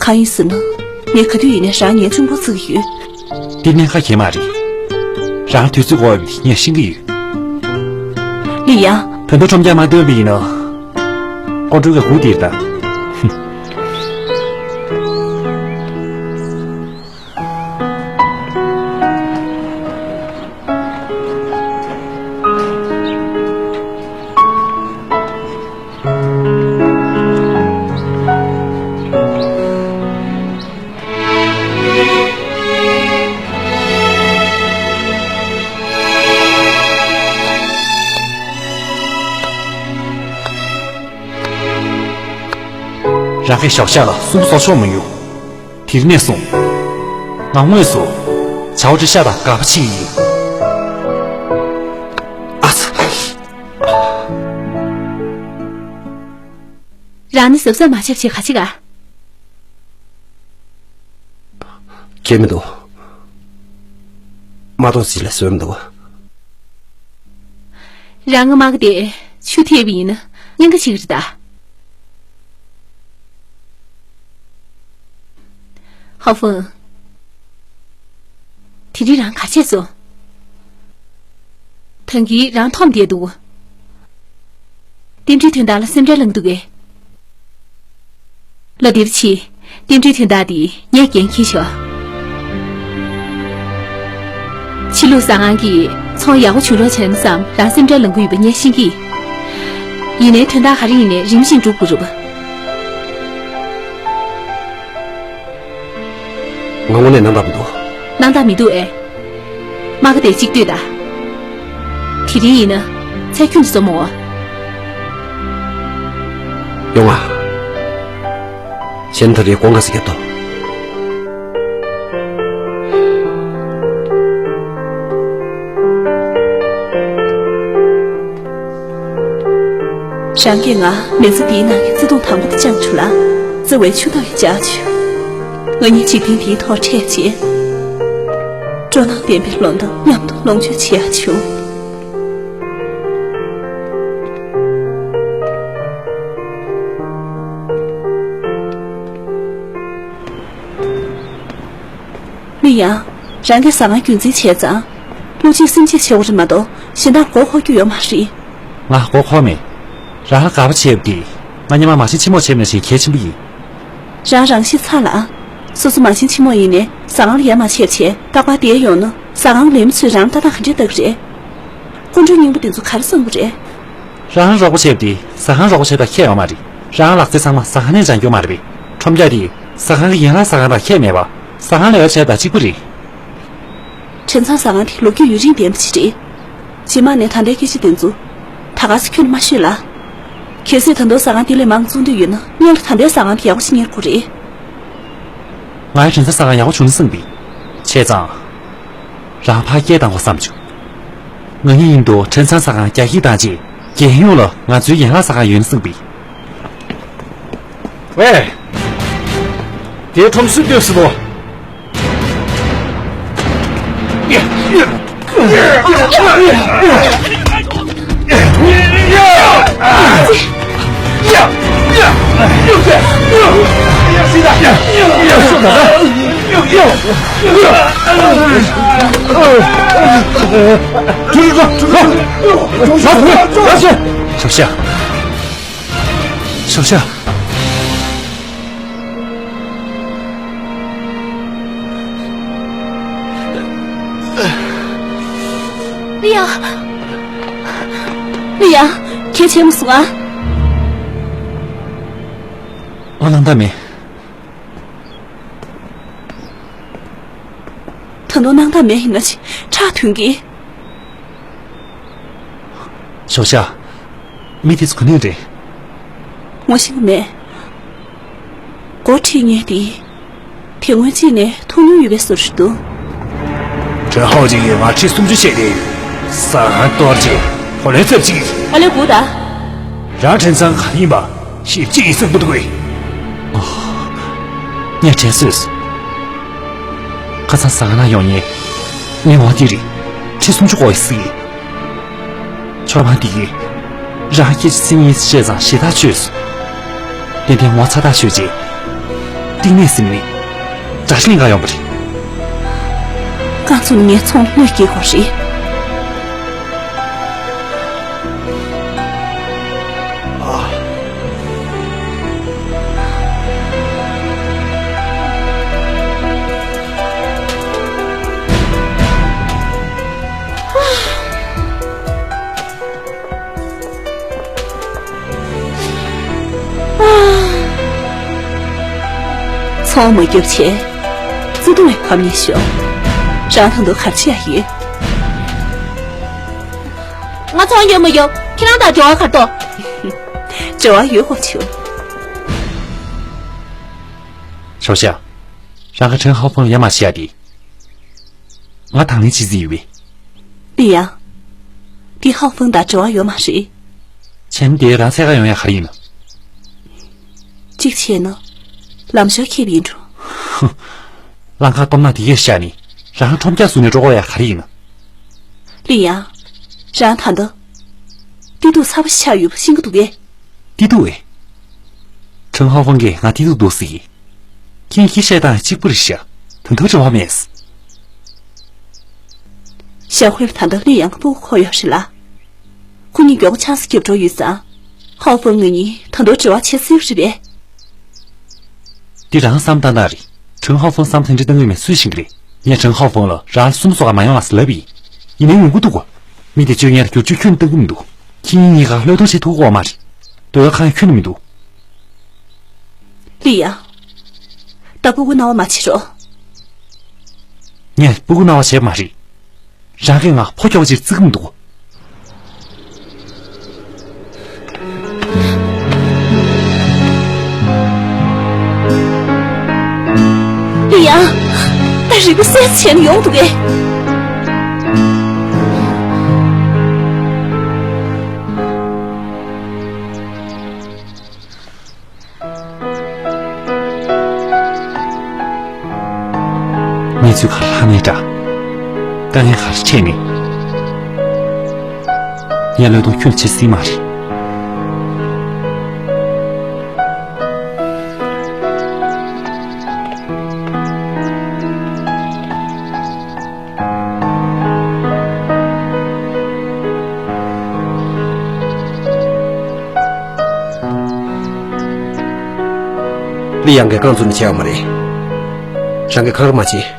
གང་ཡིན་ཟེར་ན། ངས་ག་དུས་ཡིན་ནའི་རང་ངའི་གཅུང་པོ་བརྩི་གི་ཡོད། འདི་གནད་འགག་གང་ཡང་མ་རེད། རང་དུས་ཚོད་འགོར་བ་ངས་ཤེས་ཀྱི་ཡོད། ལི་ཡང་། ད་དུང་ཁྲོམ་རྒྱག་མ་འདོད་པ་ཡིན་ན། ཀོང་སྤྲུལ་གྱི་སྒུག་བསྡད་ད། རང་གིས་ཞོགས་ཇ་ལ་སུན་པོ་བཟོ་ཆོག་མི་ཡོང་། དེ་རིང་ནས་བཟུང་། ང་དངོས་སུ། བྱ་བ་འདི་ཤ་དང་དགའ་པོ་བྱེད་ཀྱི་ཡིན། ཨ་ཙི། རང་ནི་གཟབ་གཟབ་མ་བྱས་པ་བྱས་ག་བྱེད་ག། ཁྱད་མི་འདུག། མ་གཏོགས་ཅི་ལས་བཟོས་མི་འདུག། རང་ངི་མ་གི་དེ་ཆུ་ཐེབས་པ་ཡིན་ན་སྙིང་ག་ཆི་གི་རེད་ད། ཧ་ཧྥང་། དེ་རིང་རང་ག་བྱས་སོང་། ད་གིན་རང་འཐོམ་བསྡད་འདུག། རྟེན་འབྲེལ་དོན་དག་ལ་སེམས་ཁྲལ་ལངས་འདུག་གས། ལོ་འདིར་ཕྱི། རྟེན་འབྲེལ་དོན་དག་འདི་ངས་འགན་འཁྱེར་ཆོག། ཕྱི་ལུགས་ཟ་ཁང་གིས་ཚོང་ཡག་པོ་བྱུང་རོགས་བྱས་ན་བསམ་རང་སེམས་ཁྲལ་ལངས་ཀྱི་ཡོད་པ་ངས་ཤེས་ཀྱི། ཡིན་ནའི་དོན་དག་ག་རེ་ཡིན་ནའི་རིམ་བཞིན་འགྲུབ་དགོས་རེད་པ། ང་དངོས་གནས་སྣང་དག་མི་འདུག། སྣང་དག་མི་འདུག་ཨེ། མ་ག་དེ་གཅིག་ལྟོས་དང་། དེ་རིང་ཡིན་ན། ཚེ་ཁྱོད་ཀྱིས་བཟོ་མོ། ཡོང་ང་། གཞན་ད་རེས་དགོང་ཁ་སི་རྒྱབ་ཏོ། རང་གིས་ང་མི་ཚེ་འདིའི་ནང་གི་བརྩེ་དུང་དང་པོ་དེ་བཅངས་བྱུང་ལ། བརྩེ་བའི་ཆུ་ཐག་ཡང་བཅག་བྱུང་། ང་གཉིས་འཇིག་རྟེན་འདིའི་ཐོག་འཕྲད་རྗེས། སྤྲོ་སྣང་ལྡན་པའི་ལོ་ཟླ་མཉམ་དུ་ལོངས་སྤྱོད་བྱེད་ཡག་བྱུང་། ལི་ཡང་། རང་གིས་ཟ་ཁང་རྒྱུན་འཛིན་བྱས་ཙང་། བློ་གཅིག་སེམས་གཅིག་བྱེད་དགོས་རེད་མ་གཏོགས་གཞན་དག་མགོ་འཁོར་རྒྱུ་ཡོད་མ་རེད། ང་མགོ་འཁོར་མེད། རང་ལ་དགའ་པོ་བྱས་པ་དེ། ང་སྔོན་མ་མ་བྱན་ཆེན་མོ་བྱས་པ་ནང་བཞིན་གལ་ཆེན་པོ་ཡིན། རང་རང་ཤི་ཚར་ལ། སོ་སོ་མ་བྱན་ཆེན་མོ་ཡིན་ནའི་ཟ་ཁང་ལ་ཡར་མ་ཆས་བྱས་རྟག་པར་བསྡད་ཡོང་ན་ཟ་ཁང་ལས་མི་ཚོས་རང་ལ་ལྟ་སྟངས་ག་འདྲས་ལྟ་གི་རེད། སྐུ་མགྲོན་རྙིང་པ་དེ་ཚོ་ག་རེ་བསམ་གི་རེད། རང་རོགས་པ་བྱས་པ་དེ་ཟ་ཁང་རོགས་པ་བྱས་པ་དང་ཁྱད་ཡོད་མ་རེད། རང་ལག་རྩལ་ཚང་མ་ཟ་ཁང་ནས་སྦྱང་རྒྱུ་མ་རེད་པས། ཁྲོམ་རྒྱག་དེ་ཟ་ཁང་གི་ཡན་ལག་ཟ་ཁང་དང་ཁྱད་མེད་པ། ཟ་ཁང་ལས་ཀ་བྱས་པ་དང་གཅིག་པ་རེད། དྲན་ཚང་ཟ་ཁང་དེ་ལོ་རྒྱུས་ཡུན་རིང་ལྡན་པ་ཞིག་རེད། རྗེས་མ་ནས་ད་ལྟའི་སྐད་ཆ་དེ་ཚོ་ད་ག་སེ་ཁྱོན་ནས་མ་ཤོད་ལ། གལ་སྲིད་ད་དུང་ཟ་ཁང་དེ་ལས་མང་བཙོང་འདོད་ཡོད་ན་སྔོན་ལ་ད་ལྟའི་ཟ་ཁང་དེ་ཡག་པོ་ཞིག་གཉེར་དགོས་རེད། ང་ཡི་དྲན་ཚང་ཟ་ཁང་ཡག་པོ་བྱུང་ན་བསམ་པས། བྱས་ཙང་། རང་ཕར་སྐད་བཏང་དགོས་བསམ་བྱུང་། ང་གཉིས་མཉམ་དུ་དྲན་ཚང་ཟ་ཁང་རྒྱ་སྐྱེད་བཏང་རྗེས་རྒྱལ་ཡོངས་ལ་ང་ཚོའི་ཡན་ལག་ཟ་ཁང་ཡོད་ན་བསམ་པས། ཝེ། དེའི་ཁྲོམ་སུས་བཏོན་སྲིད་དོ། ཞོགས་ཤ། ཞོགས་ཤ། ལི་ཡ། ལི་ཡ། གལ་ཆེན་པོ་སོང་ཨ། ཨོ་སྣང་དག་མེད། ད་དུང་སྣང་དག་མེད་ཡིན་ན་ཅི་ཁྲག་ཐོན་གི། ཞོགས་ཤ། མི་དེ་ཚོ་ག་ནས་རེད། ངོ་ཤེས་ཀྱི་མེད། མགོ་ཁྲིད་མཁན་དེ། དེ་སྔོན་གཅིག་ནས་ཐུག་མྱོང་ཡོད་པའི་བཟོ་འདྲ་འདུག། ཁྲེན་ཧའོ་ཅིང་གིས་ང་ཁྲི་སུམ་ཅུ་བྱས་ཏེ། ཟ་ཁང་གཏོར་རྗེས་ཕོ་ལྷན་ཚབ་ཅིག། ཨ་ལེ་སྒུག་ད། རང་དྲན་ཚང་ག་ཡིན་པ་ཞིབ་ཅིག་ཡིན་བསམ་གྱི་འདུག་གས། ངས་དྲན་སོས། ཁ་སང་ཟ་ཁང་ནང་ཡོང་མཁན་མི་ཝང་ཏི་རི་ཁྲི་སུམ་ཅུ་སྐོར་ཡོད་སྲིད། ཆོས་མང་འདི་གིས་རང་སྐད་ཆ་སེམས་ཉིད་བཤད་ཙང་ཞེ་ཐག་ཆོད་སོང་། ཏན་ཏན་ངོ་ཚ་ཐག་ཆོད་རྗེས། གཏིང་ནས་སེམས་ནས་དགྲ་ཤ་ལེན་ག་ཡོང་བ་རེད། རྐང་བཙུགས་ནས་ངའི་ཚོང་ལ་གནོད་སྐྱེལ་དགོས་རེད། ཚོང་མ་རྒྱབ་བྱས། བརྩེ་དུང་བའི་ཕམ་ཉེས་ཤོག། རང་ད་དུང་ག་རེ་བྱེད་ཡ་ཡོད། ང་ཚོང་ཡོད་མ་ཡོད་ཁྱེད་རང་དང་འབྲེལ་བ་ག་རེ་འདུག། འབྲེལ་བ་ཡོད་དགོས་བྱུང་། ཁྲའོ་ཞའོ། རང་གིས་ཁྲེན་ཧའོ་ཧྥང་ལ་ཡ་མ་བྱེད་ཡ་དེ། ང་དང་ལེན་བྱེད་རྩིས་ཡོད་པས། ལི་ཡང་། འདི་ཧའོ་ཧྥང་དང་འབྲེལ་བ་ཡོད་མ་རེད། བྱས་ན་དེ་རང་འཚོལ་ག་ཡོང་ཡ་ག་རེ་ཡིན་ན། གཅིག་བྱས་ན། ལམ་ཤོར་ཁེལ་བ་ཡིན་འགྲོ། ཧུ། རླངས་ཁ་སྟོབས་ན་དེ་གས་བཞག་ནས་རང་ཁྲོམ་རྒྱག་བཟོས་ནས་འགྲོ་དགོས་ཡ་ག་རེ་ཡིན་ན། ལི་ཡང་། རང་ད་ལྟ། བདེ་སྡུག་ཚ་པོ་ཆགས་ཡོད་པ་ཤེས་ཀྱི་འདུག་གས། བདེ་སྡུག་ཨེ། ཁྲེན་ཧའོ་ཧྥང་གིས་ང་བདེ་སྡུག་འདུག་ཟེར་གི། ཁྱེད་ཀྱིས་བཤད་སྟངས་གཅིག་པ་རེད་ཤག་ད་དུང་འབྲེལ་བ་མེད། ཞའོ་ཧུའེ་ལ་ད་ལྟ་ལི་ཡང་གི་སྤུ་གུ་འཁོར་ཡོད་རེད་ལ། ཁོ་གཉིས་མགྱོགས་པོ་ཆང་ས་རྒྱབ་འགྲོ་ཡོད་ཙང་། ཧའོ་ཧྥང་ང་གཉིས་ད་དུང་འབྲེལ་བ་བྱེད་སྲིད་རེད་པས། འདི་རང་བསམ་ཏན་ཏན་རེད། ཁྲེན་ཧའོ་ཧྥང་བསམ་དེ་འདྲ་གཏོང་གི་མེད་སུས་ཤེས་ཀྱི་རེད། ངས་ཁྲེན་ཧའོ་ཧྥང་ལ་རང་ལ་སུན་སོགས་མ་ཡོང་ལ་ཟེར་ལབ་པ་ཡིན། ཡིན་ནའི་ཡོང་གི་འདུག་གོ། མི་དེ་བཅོ་ཉར་བསྒྱུར་བཅོས་ཁྱོན་གཏོང་གི་མི་འདུག་ཁྱེད་གཉིས་ཀ་བློས་གཏོང་བྱེད་ཐུབ་ཀྱི་ཡོད་མ་རེད། ལྟོས་ཁ་ཁྱོན་ནས་མི་འདུག་ལི་ཡང་། ད་སྤུ་གུ་སྣང་བ་མ་བྱེད་རོགས། ངས་སྤུ་གུ་སྣང་བ་བྱས་པ་མ་རེད། རང་གིས་ང་ཕོ་ཁྱོ་ག་ཅིག་བརྩི་གི་མི་འདུག་ལི་ཡང་། ད་རིག་པ་གསལ་བྱས་ནས་ཡོང་འདུག་གས། གནས་ཚུལ་ག་རེ་ལྷག་ནའི་འདྲ། དཀའ་ངལ་ག་རེ་འཕྲད་ནའི། ངས་བློས་གཏོང་ཁྱོན་ནས་བྱེད་སྲིད་མ་རེད། ལི་ཡང་གིས་རྐང་བཙུགས་ནས་བྱས་པ་མ་རེད། རང་གིས་གང་རུང་མ་བྱེད།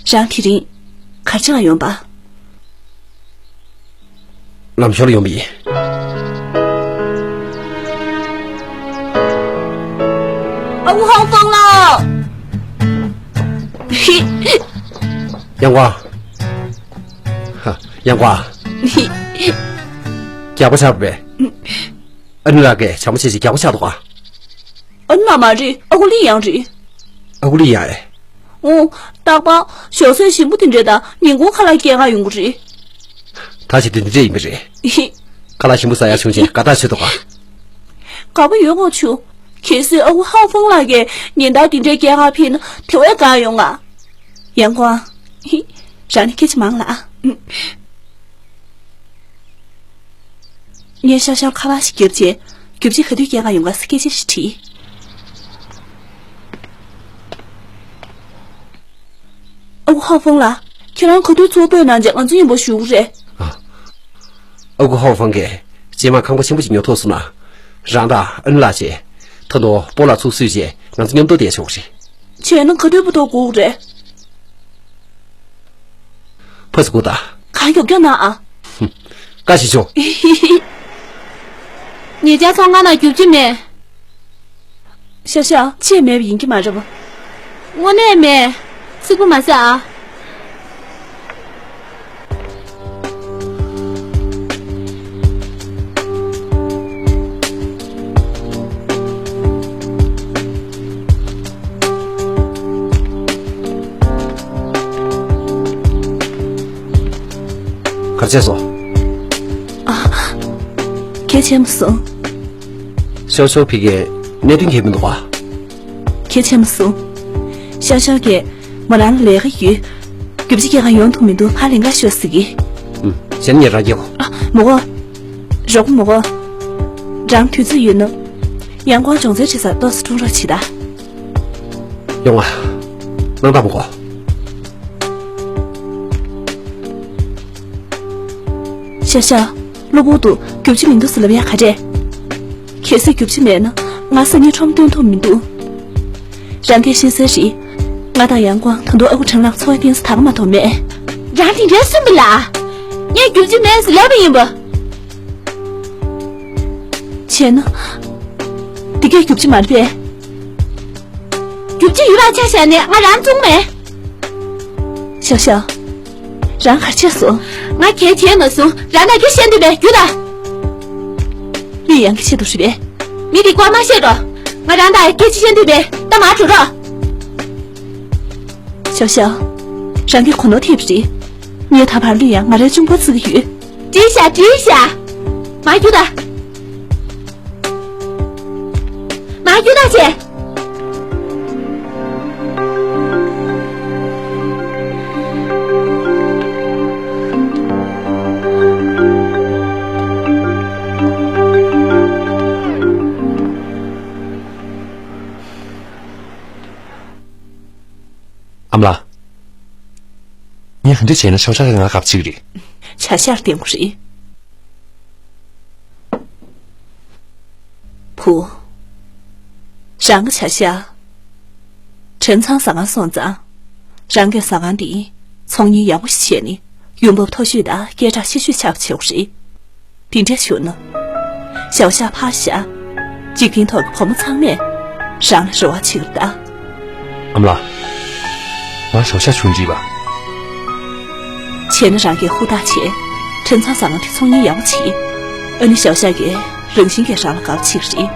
རང་དེ་རིང་ག་རེ་བྱེད་ག་ཡོང་པ། ལམ་ཞོར་ལ་ཡོང་པ་ཡིན། ཨ་ཁུ་ཧོང་ཧྥང་ལགས། ཡང་ཀོང་། ཧ། ཡང་ཀོང་། རྒྱགས་པ་ཆགས་པས། ཨ་ནེ་ལགས་ཀྱིས་བྱམས་པོ་བྱས་ཤིག་རྒྱགས་པ་ཆགས་འདུག་ག་ཨ་ནེ་ལགས་མ་རེད། ཨ་ཁུ་ལི་ཡང་རེད། ཨ་ཁུ་ལི་ཡང་ཨེ། ཨོ། རྟག་པར་ཞོགས་ཟས་ཞིམ་པོ་དེ་འདྲ་དང་ཉིན་གུང་ཁ་ལག་སྐྱེལ་ག་ཡོང་གི་རེད། ད་བྱས་དུས་འདི་འདྲས་ཡིན་པ་རེད། ཁ་ལག་ཞིམ་པོ་ཟ་ཡག་བྱུང་རྗེས་དགའ་ཐག་ཆོད་འདུག་ག་དགའ་པོ་ཡོད་དགོས་བྱུང་། གལ་སྲིད་ཨ་ཁུ་ཧའོ་ཧྥང་ལགས་ཀྱིས་ཉིན་ལྟར་དེ་འདྲས་སྐྱེལ་ག་ཕེབས་ན་དེ་བས་དགའ་ཡོང་ང་། ཡང་ཀོང་། རང་ནི་སྐད་ཆ་མང་ལ། ངས་ཤ་ཤ་ཁ་པར་ཞིག་བརྒྱབ་རྗེས་རྒྱུ་ཆ་ག་དུས་སྐྱེལ་ག་ཡོང་ག་སྐད་ཆ་ཞིག་དྲིས། ཨ་ཁུ་ཧའོ་ཧྥང་ལགས། ཁྱེད་རང་ག་དུས་ཚུར་བོད་ནང་བྱས་ང་ཚོ་མཉམ་པོ་བཞུགས་རེད། ཨ་ཁུ་ཧའོ་ཧྥང་གིས་རྗེས་མ་ཁང་པ་ཆེན་པོ་ཅིག་ཉོ་ཐུབ་སོང་ན། རང་དང་ཨ་ནེ་ལགས་བཅས་ད་དུང་སྤོ་ལགས་ཚུར་བསུས་རྗེས་ང་ཚོ་མཉམ་དུ་བསྡད་ཆོག་གི་རེད། བྱས་ན་ག་དུས་བར་དུ་སྒུག་དགོས་རེད། ཕར་ཚུར་སྒུག་དང་། གང་མགྱོགས་མགྱོགས་གནང་ཨ། བཀའ་བཞིན་ཤོག་ཉེ་ཆར་ཚོང་ཁང་ནང་རྒྱུ་ཆ་མེད། ཤ་ཤ་ཅིག་མེད་པ་ཡིན་གྱི་མ་རེད་པ། དངོས་གནས་མེད། ཚིག་པ་མ་ཟ་ཨ། ག་རེ་བྱས་སོང་། ཨ། གལ་ཆེན་པོ་སོང་། ཤོག་ཤོག་ཕི་གའི་གནད་དོན་གལ་མི་འདུག་ག་གལ་ཆེན་པོ་སོང་། ཤ་ཤ་གིས་མོ་རང་ལ་ལས་ཀ་ཡོད། རྒྱུ་ཆ་སྐྱེལ་ག་ཡོང་ཐུབ་མི་འདུག་ཕར་ལེན་ག་ཤོག་ཟེར་གི། ཨུམ། གཞན་ངས་རང་སྐྱེལ་གོ། ཨ། མོ་གོ། རོགས་པ་མོ་གོ། རང་དུས་ཚོད་ཡོད་ན། ཡང་ཀོང་སྦྱོང་ཚན་བྱེད་སར་ཏོག་ཙམ་འཁྲུངས་རོགས་བྱེད་ད། ཡོང་ང་། སྣང་དག་མོ་གོ། ཤ་ཤ། གློ་བུར་དུ་རྒྱུ་ཆ་མི་འདུག་ཟེར་ལབ་ཡག་ག་རེ། གལ་སྲིད་རྒྱུ་ཆ་མེད་ན་ང་སང་ཉིན་ཁྲོམ་སྟོན་ཐུབ་མི་འདུག་རང་གིས་ཤེས་གསལ་རེད། ང་དང་ཡང་ཀོང་ད་དུང་ཨ་ཁུ་ཁྲེན་ལགས་འཚོ་བ་བརྟེན་ས་ད་ག་མ་གཏོགས་མེད། རང་དེ་འདྲའི་སུན་པ་ལ། ངས་རྒྱུ་ཆ་མེད་ཟེར་ལབ་པ་ཡིན་པ། བྱས་ན། འདི་གས་རྒྱུ་ཆ་མ་རེད་པས། རྒྱུ་ཆ་ཡོད་པ་ཆ་བཞག་ནས་ང་རང་བཙོང་མེད། ཤ་ཤ། རང་ག་རེ་བྱས་སོང་། ང་གལ་བྱས་མ་སོང་། རང་ན་རྒྱུ་བཤད་འདོད་པས་རྒྱུ་ད། ལི་ཡང་གི་ཆེད་དུ་རེད་པས། མི་དེ་སྐོར་མ་བཤད་རོགས། ང་རང་དང་སྐད་ཆ་བཤད་འདོད་པས་ད་མར་འགྲོ་རོགས། ཞའོ་ཞའོ། རང་གི་གོ་ནོར་ཐེབས་རེད། ངས་ད་བར་ལུས་ཡང་ང་རའི་གཅུང་པོ་བརྩི་གི་ཡོད། འགྲིག་ཤག་འགྲིག་ཤག་མར་རྒྱུགས་དང་། མར་རྒྱུགས་དང་བྱས། ཨ་མ་ལགས། ངས་ག་འདྲ་བྱས་ན་ཞའོ་ཞའོ་གིས་ང་དགའ་པོ་བྱེད་ཀྱི་རེད། བྱ་ཤར་བསྟན་དགོས་རེད། བུ། རང་གི་བྱ་ཤར། ཁྲིན་ཚང་ཟ་ཁང་སོང་ཙང་། རང་གི་ཟ་ཁང་འདི་ཚོང་གཉེར་ཡག་པོ་ཞིག་བྱས་ནས་ཡོང་འབབ་མཐོ་ཤོས་དང་སྐད་གྲགས་ཆེ་ཤོས་ཆགས་པ་བྱེད་དགོས་རེད། དེ་འདྲ་བྱུང་ན། ཞའོ་ཞའོ་ཕར་བཞག་འཇིག་རྟེན་ཐོག་གི་བུ་མོ་ཚང་མས་རང་ལ་རེ་བ་བྱེད་ཀྱི་རེད་ད། ཨ་མ་ལགས། ང་ཞའོ་ཞའོ་ཆུང་འདྲིས་པ། བྱས་ན་རང་གིས་ཧུར་ཐག་བྱས། ཁྲིན་ཚང་ཟ་ཁང་དེ་ཚོང་གཉེར་ཡག་པོ་བྱེད། ཨ་ནི་ཞའོ་ཞའོ་གིས་རང་བཞིན་གྱིས་རང་ལ་དགའ་པོ་བྱེད་ཀྱི་རེད།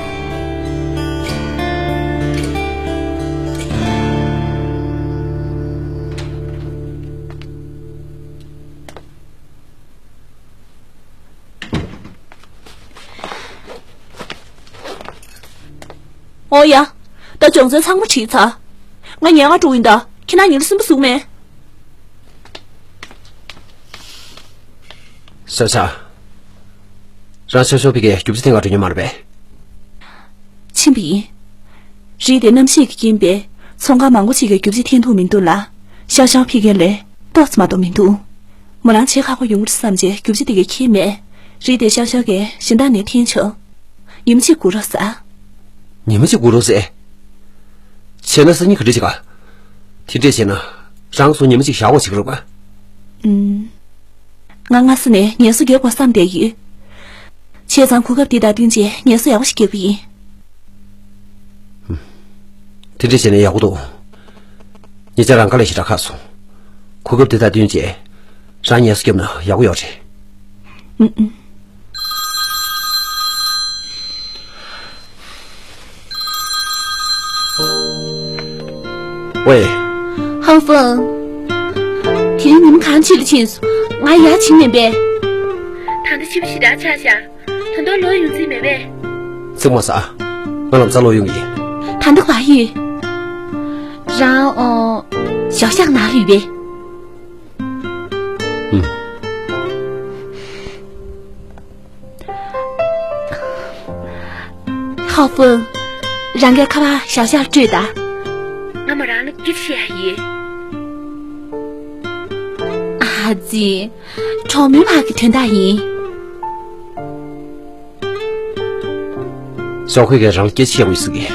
ཨོ་ཡ། ད་སྦྱོང་ཚན་ཚང་མ་ཁྲིད་ཚར། ང་ཉལ་ཁང་འགྲོ་གི་ཡིན་ད། ཁྱེད་རང་ཉིན་གུང་སུན་པོ་ཟུག་མེད། ཞའོ་ཞའོ། རང་ཞའོ་ཞའོ་ཕ་གིར་རྒྱུ་ཆ་འཐེན་ག་འགྲོ་མྱོང་མ་རེད་པས། ཕྱིན་པ་ཡིན། རི་དེ་གནམ་གཤིས་ཀྱི་རྐྱེན་པས་ཚོང་ཁང་མང་པོ་ཞིག་གིས་རྒྱུ་ཆ་འཐེན་ཐུབ་མི་འདུག་ལ། ཞའོ་ཞའོ་ཕ་གི་ལས་ཏོག་ཙམ་མ་གཏོགས་མི་འདུག་མོ་རང་བྱེད་ཁག་པོ་ཡོང་གི་རེད་བསམ་བྱས་རྒྱུ་ཆ་དེ་གས་ཁྱེར་མེད། རི་དེ་ཞའོ་ཞའོ་གིས་གཞན་དག་ནས་འཐེན་ཆོག་ཉི་མ་གཅིག་སྒུག་རོགས་ཟེར། ཉི་མ་གཅིག་སྒུག་རོགས་ཟེར། བྱས་ན་སང་ཉིན་ག་འདྲ་བྱེད་ག་དེ་འདྲས་བྱས་ན་རང་ཚོ་ཉི་མ་གཅིག་བཞག་དགོས་བྱེད་ཀྱི་རེད་པ། ཨུམ། ང་སྔ་ས་ནས་ངལ་གསོ་རྒྱག་དགོས་བསམ་བསྡད་ཡོད། བྱས་ཙང་གོ་སྐབས་འདི་དང་བསྟུན་བྱས་ངལ་གསོ་ཡག་པོ་ཞིག་རྒྱག་གི་ཡིན། དེ་འདྲ་བྱས་ན་ཡག་པོ་འདུག་ཉེ་ཆར་རང་དཀའ་ལས་ཞེ་དྲག་ཁག་སོང་། གོ་སྐབས་འདི་དང་བསྟུན་བྱས་རང་ངལ་གསོ་བརྒྱབ་ན་ཡག་པོ་ཡོད་རེད། ཨུ་ཨུ། ཝེ། ཧའོ་ཧྥང་། དེ་རིང་ཉིན་མོ་གང་ཕྱིར་ཕྱིན་སོང་། ང་ཡར་ཕྱིན་མིན་པས། ད་ལྟ་ཕྱི་པོ་ཞེ་དྲག་ཆགས་ཤག་ད་དུང་ལོག་ཡོང་རྩིས་མེད་པས། ཙིག་མ་ཟ། ང་ལམ་སང་ལོག་ཡོང་གི་ཡིན། ད་ལྟ་ག་པར་ཡོད། རང་ཨོ། ཞའོ་ཞའོ་ནང་ལ་ཡོད་པས། ཨུམ། ཧའོ་ཧྥུང་། རང་གིས་ཁ་པར་ཞའོ་ཞའོར་སྤྲོད་དང་། ང་མོ་རང་ལ་སྐད་ཆ་བཤད་ཡ་ཡིན། ཨ་ཙི། གྲོགས་མོལ་བ་གི་དོན་དག་ཡིན། ཞའོ་ཧུའེ་གིས་རང་ལ་སྐད་ཆ་བཤད་དགོས་ཟེར་གི།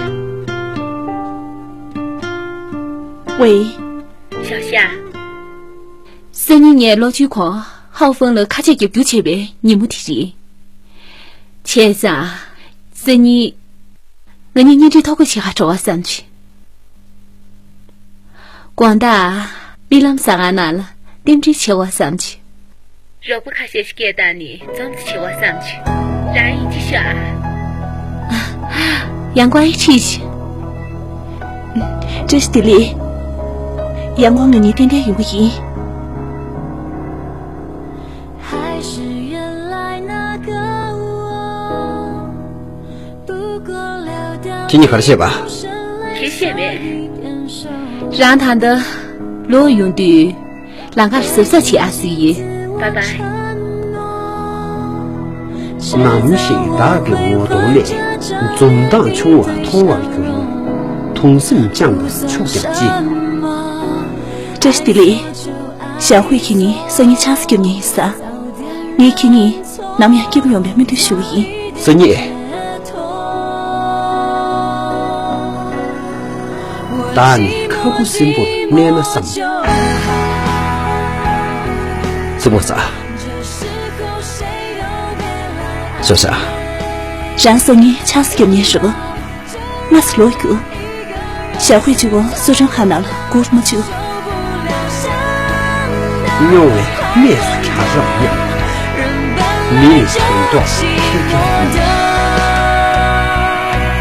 ཝེ། ཞའོ་ཞའོ། སང་ཉིན་ངས་ལོ་བཅུའི་གོང་ཧའོ་ཧྥུང་ལ་ཁ་ཆད་རྒྱབ་རྒྱུ་བྱས་པའི་ཉིན་མོ་དེ་རེད། བྱས་ཙང་། སང་ཉིན། ང་གཉིས་གཉེན་སྒྲིག་ཐོ་འགོད་བྱེད་གར་འགྲོ་བ་བསམ་བྱུང་། དགོང་དག་རྨི་ལམ་ཟ་ཁང་ནང་ལ་རྟེན་འབྲེལ་བྱེད་པ་བསམ་བྱུང་། རོགས་པ་ཁ་ཤས་ཤིག་སྐད་བཏང་ནས་འཛོམས་ས་བྱེད་པ་བསམ་བྱུང་། རང་ཡིད་ཆེས་ཤོག་ཨ། ཡང་བསྐྱར་ཡིད་ཆེས་ཤིག་བཀྲ་ཤིས་བདེ་ལེགས། ཡང་བསྐྱར་ང་གཉིས་ཏན་ཏན་ཡོང་གི་ཡིན། ཁྱེད་གཉིས་ག་རེ་བཤད་པ། གང་ཡང་བཤད་མེད། རང་ད་ལྟ་ལོག་ཡོང་དུས། ལམ་ཁར་གཟབ་གཟབ་བྱེད་ཨ་ཟེར་ཡིན། བཱའི་བཱའི། ནམ་ཞིག་བདག་གི་ངོ་གདོང་ནས་འཛུམ་མདངས་ཆུང་བ་མཐོང་བར་འགྱུར། དུང་སེམས་བཅངས་པར་ཆོག་ཀྱང་ཅི། བཀྲ་ཤིས་བདེ་ལེགས། ཞའོ་ཧུའེ་ཁྱེད་གཉིས་སང་ཉིན་ཆང་ས་རྒྱབ་མཁན་ཡིན་ས། ངས་ཁྱེད་གཉིས་ནམ་ཡང་སྐྱིད་པོ་ཡོང་བའི་སྨོན་འདུན་ཞུ་གི་ཡིན། སང་ཉིན། བདག་ནི་ཁ་ཁུ་སིམ་པོར་གནས་ན་བསམ། ཙི་མོ་ཟ། ཞའོ་ཞའོ། རང་སང་ཉིན་ཆང་ས་རྒྱབ་ཉན་ཞོག་སྔ་ས་ལོག་རྒྱུག་ཞའོ་ཧུའེ་གཅིག་པོ་སུ་ཁྲོན་ཁ་ནང་ལ་སྒུག་མ་བཅུག་སྨྱོ་བའི་གནས་སུ་གྱར་རབས་སྙམ། མི་ཡི་དོན་ཐོག་ཁེར་རྐྱང་ཡིན།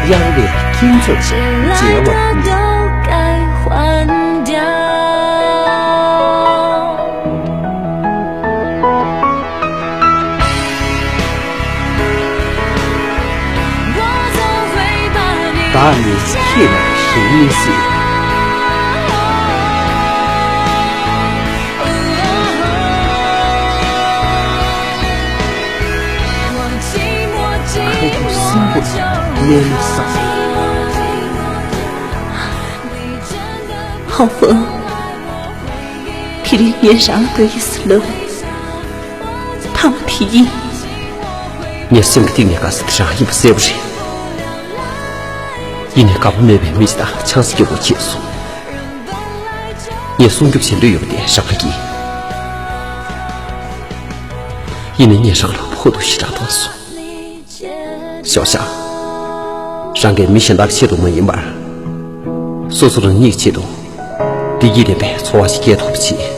དབྱར་བའི་ཁྱིམ་ཚང་མཇལ་བར་འགྱུར། བདག་ནི་ཁྱེད་ལ་ཞེན་མི་སྲིད། ཁ་རུ་སྲིན་པོ་ལ་གནས་ན་བསམ། ཧའོ་ཧྥང་། དེ་རིང་ངས་རང་ལ་བསྟོད་ཡས་སུ་ལབ། མཐའ་མ་དེ་ཡིན། ངའི་སེམས་ཀྱི་གཏིང་ནས་དགའ་ས་དེ་རང་ཡིན་པ་གསལ་པོ་རེད། ཡིན་ནའི་དགའ་པོ་མེད་པའི་མི་ཞིག་དང་ཆང་ས་སྐྱིད་པོ་ཁྱེར་སོང་། ངས་སྲུང་སྐྱོབ་བྱེད་འདོད་ཡོད་པ་དེ་རང་ལ་སྐྱིད། ཡིན་ནའི་ངས་རང་ལ་ཕོག་ཐུག་ཞེ་དྲག་བཏང་སོང་། ཞའོ་ཞ། རང་གིས་མི་གཞན་དག་གི་ཆེད་དུ་མ་ཡིན་པར། སོ་སོ་རང་ཉིད་ཀྱི་ཆེད་དུ། བདེ་སྐྱིད་ལྡན་པའི་འཚོ་བ་ཞིག་སྐྱེལ་ཐུབ་པ་བྱེད།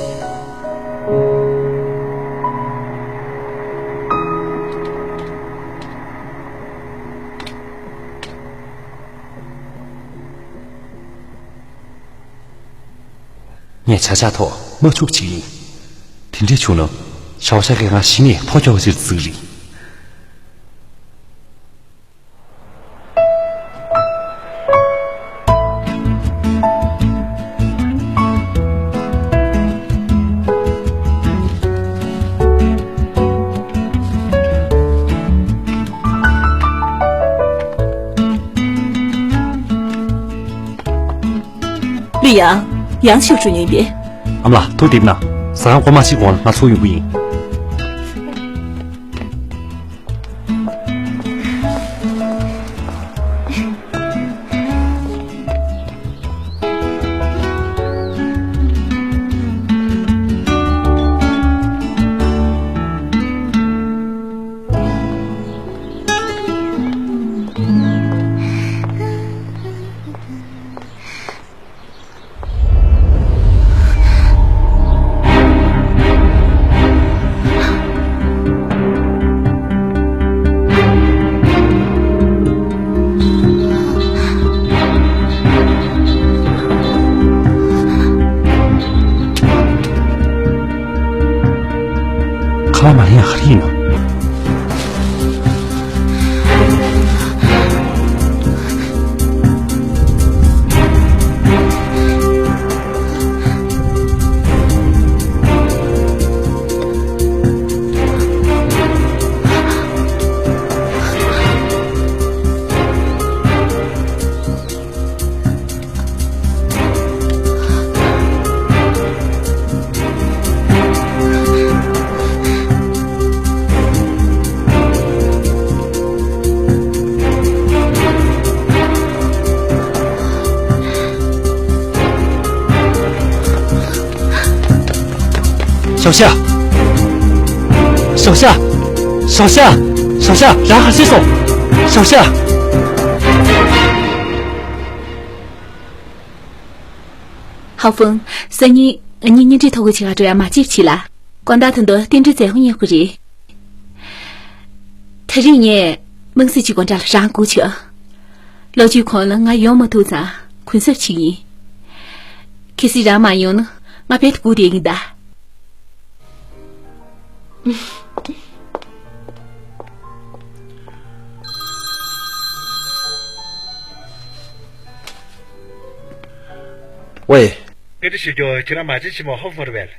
ངས་བྱ་བཞག་ཐོག་མ་འཁྱུག་ཅིག་ཡིན། དེ་འདྲས་བྱུང་ན། ཞའོ་ཞ་གིས་ང་གཞི་ནས་ཐོ་ཅོ་བ་ཟེར་ཙིག་རེད། ལི་ཡང་། ཡང་ཞིག་འགྲོ་ཉེན་པས། ཨ་མ་ལགས། ཐུགས་བདེ་པ་ན། ཟ་ཁང་སྒོ་མ་ཕྱེ་གོང་ལ་ང་ཚུར་ཡོང་གི་ཡིན། ཁ་པར་མ་ལེན་ཡག་ག་རེ་ཡིན་ནམ། ཞའོ་ཞ། ཞའོ་ཞ། ཞའོ་ཞ། ཞའོ་ཞ། རང་ག་རེ་བྱས་སོང་། ཞའོ་ཞ། ཧའོ་ཧྥང་། སང་ཉིན་ངེད་གཉིས་གཉེན་སྒྲིག་ཐོ་འགོད་བྱེད་ག་འགྲོ་ཡ་མ་བརྗེད་བྱས་ལ། དགོང་དག་ད་དུང་རྟེན་འབྲེལ་མཛད་སྒོ་གཉེར་དགོས་རེད། དེ་རིང་ངས་དམངས་སྲིད་ཀྱི་སྒོ་འགྲམ་ལ་རང་སྒུག་བྱོས། ལོ་རྒྱུས་གོང་ལ་ང་ཡོང་མ་ཐུབ་ཙང་གུན་གསབ་བྱེད་ཀྱི་ཡིན། གལ་སྲིད་རང་མ་ཡོང་ན་ང་རྦད་དེ་སྒུག་བསྡད་ཀྱི་ཡིན་ད། ཝེ། བཀའ་འདྲི་ཞུ་རྒྱུ། ཁྱེད་རང་མ་བྱན་ཆེན་མོ་ཧོབ་ཧྥང་རེད་པས།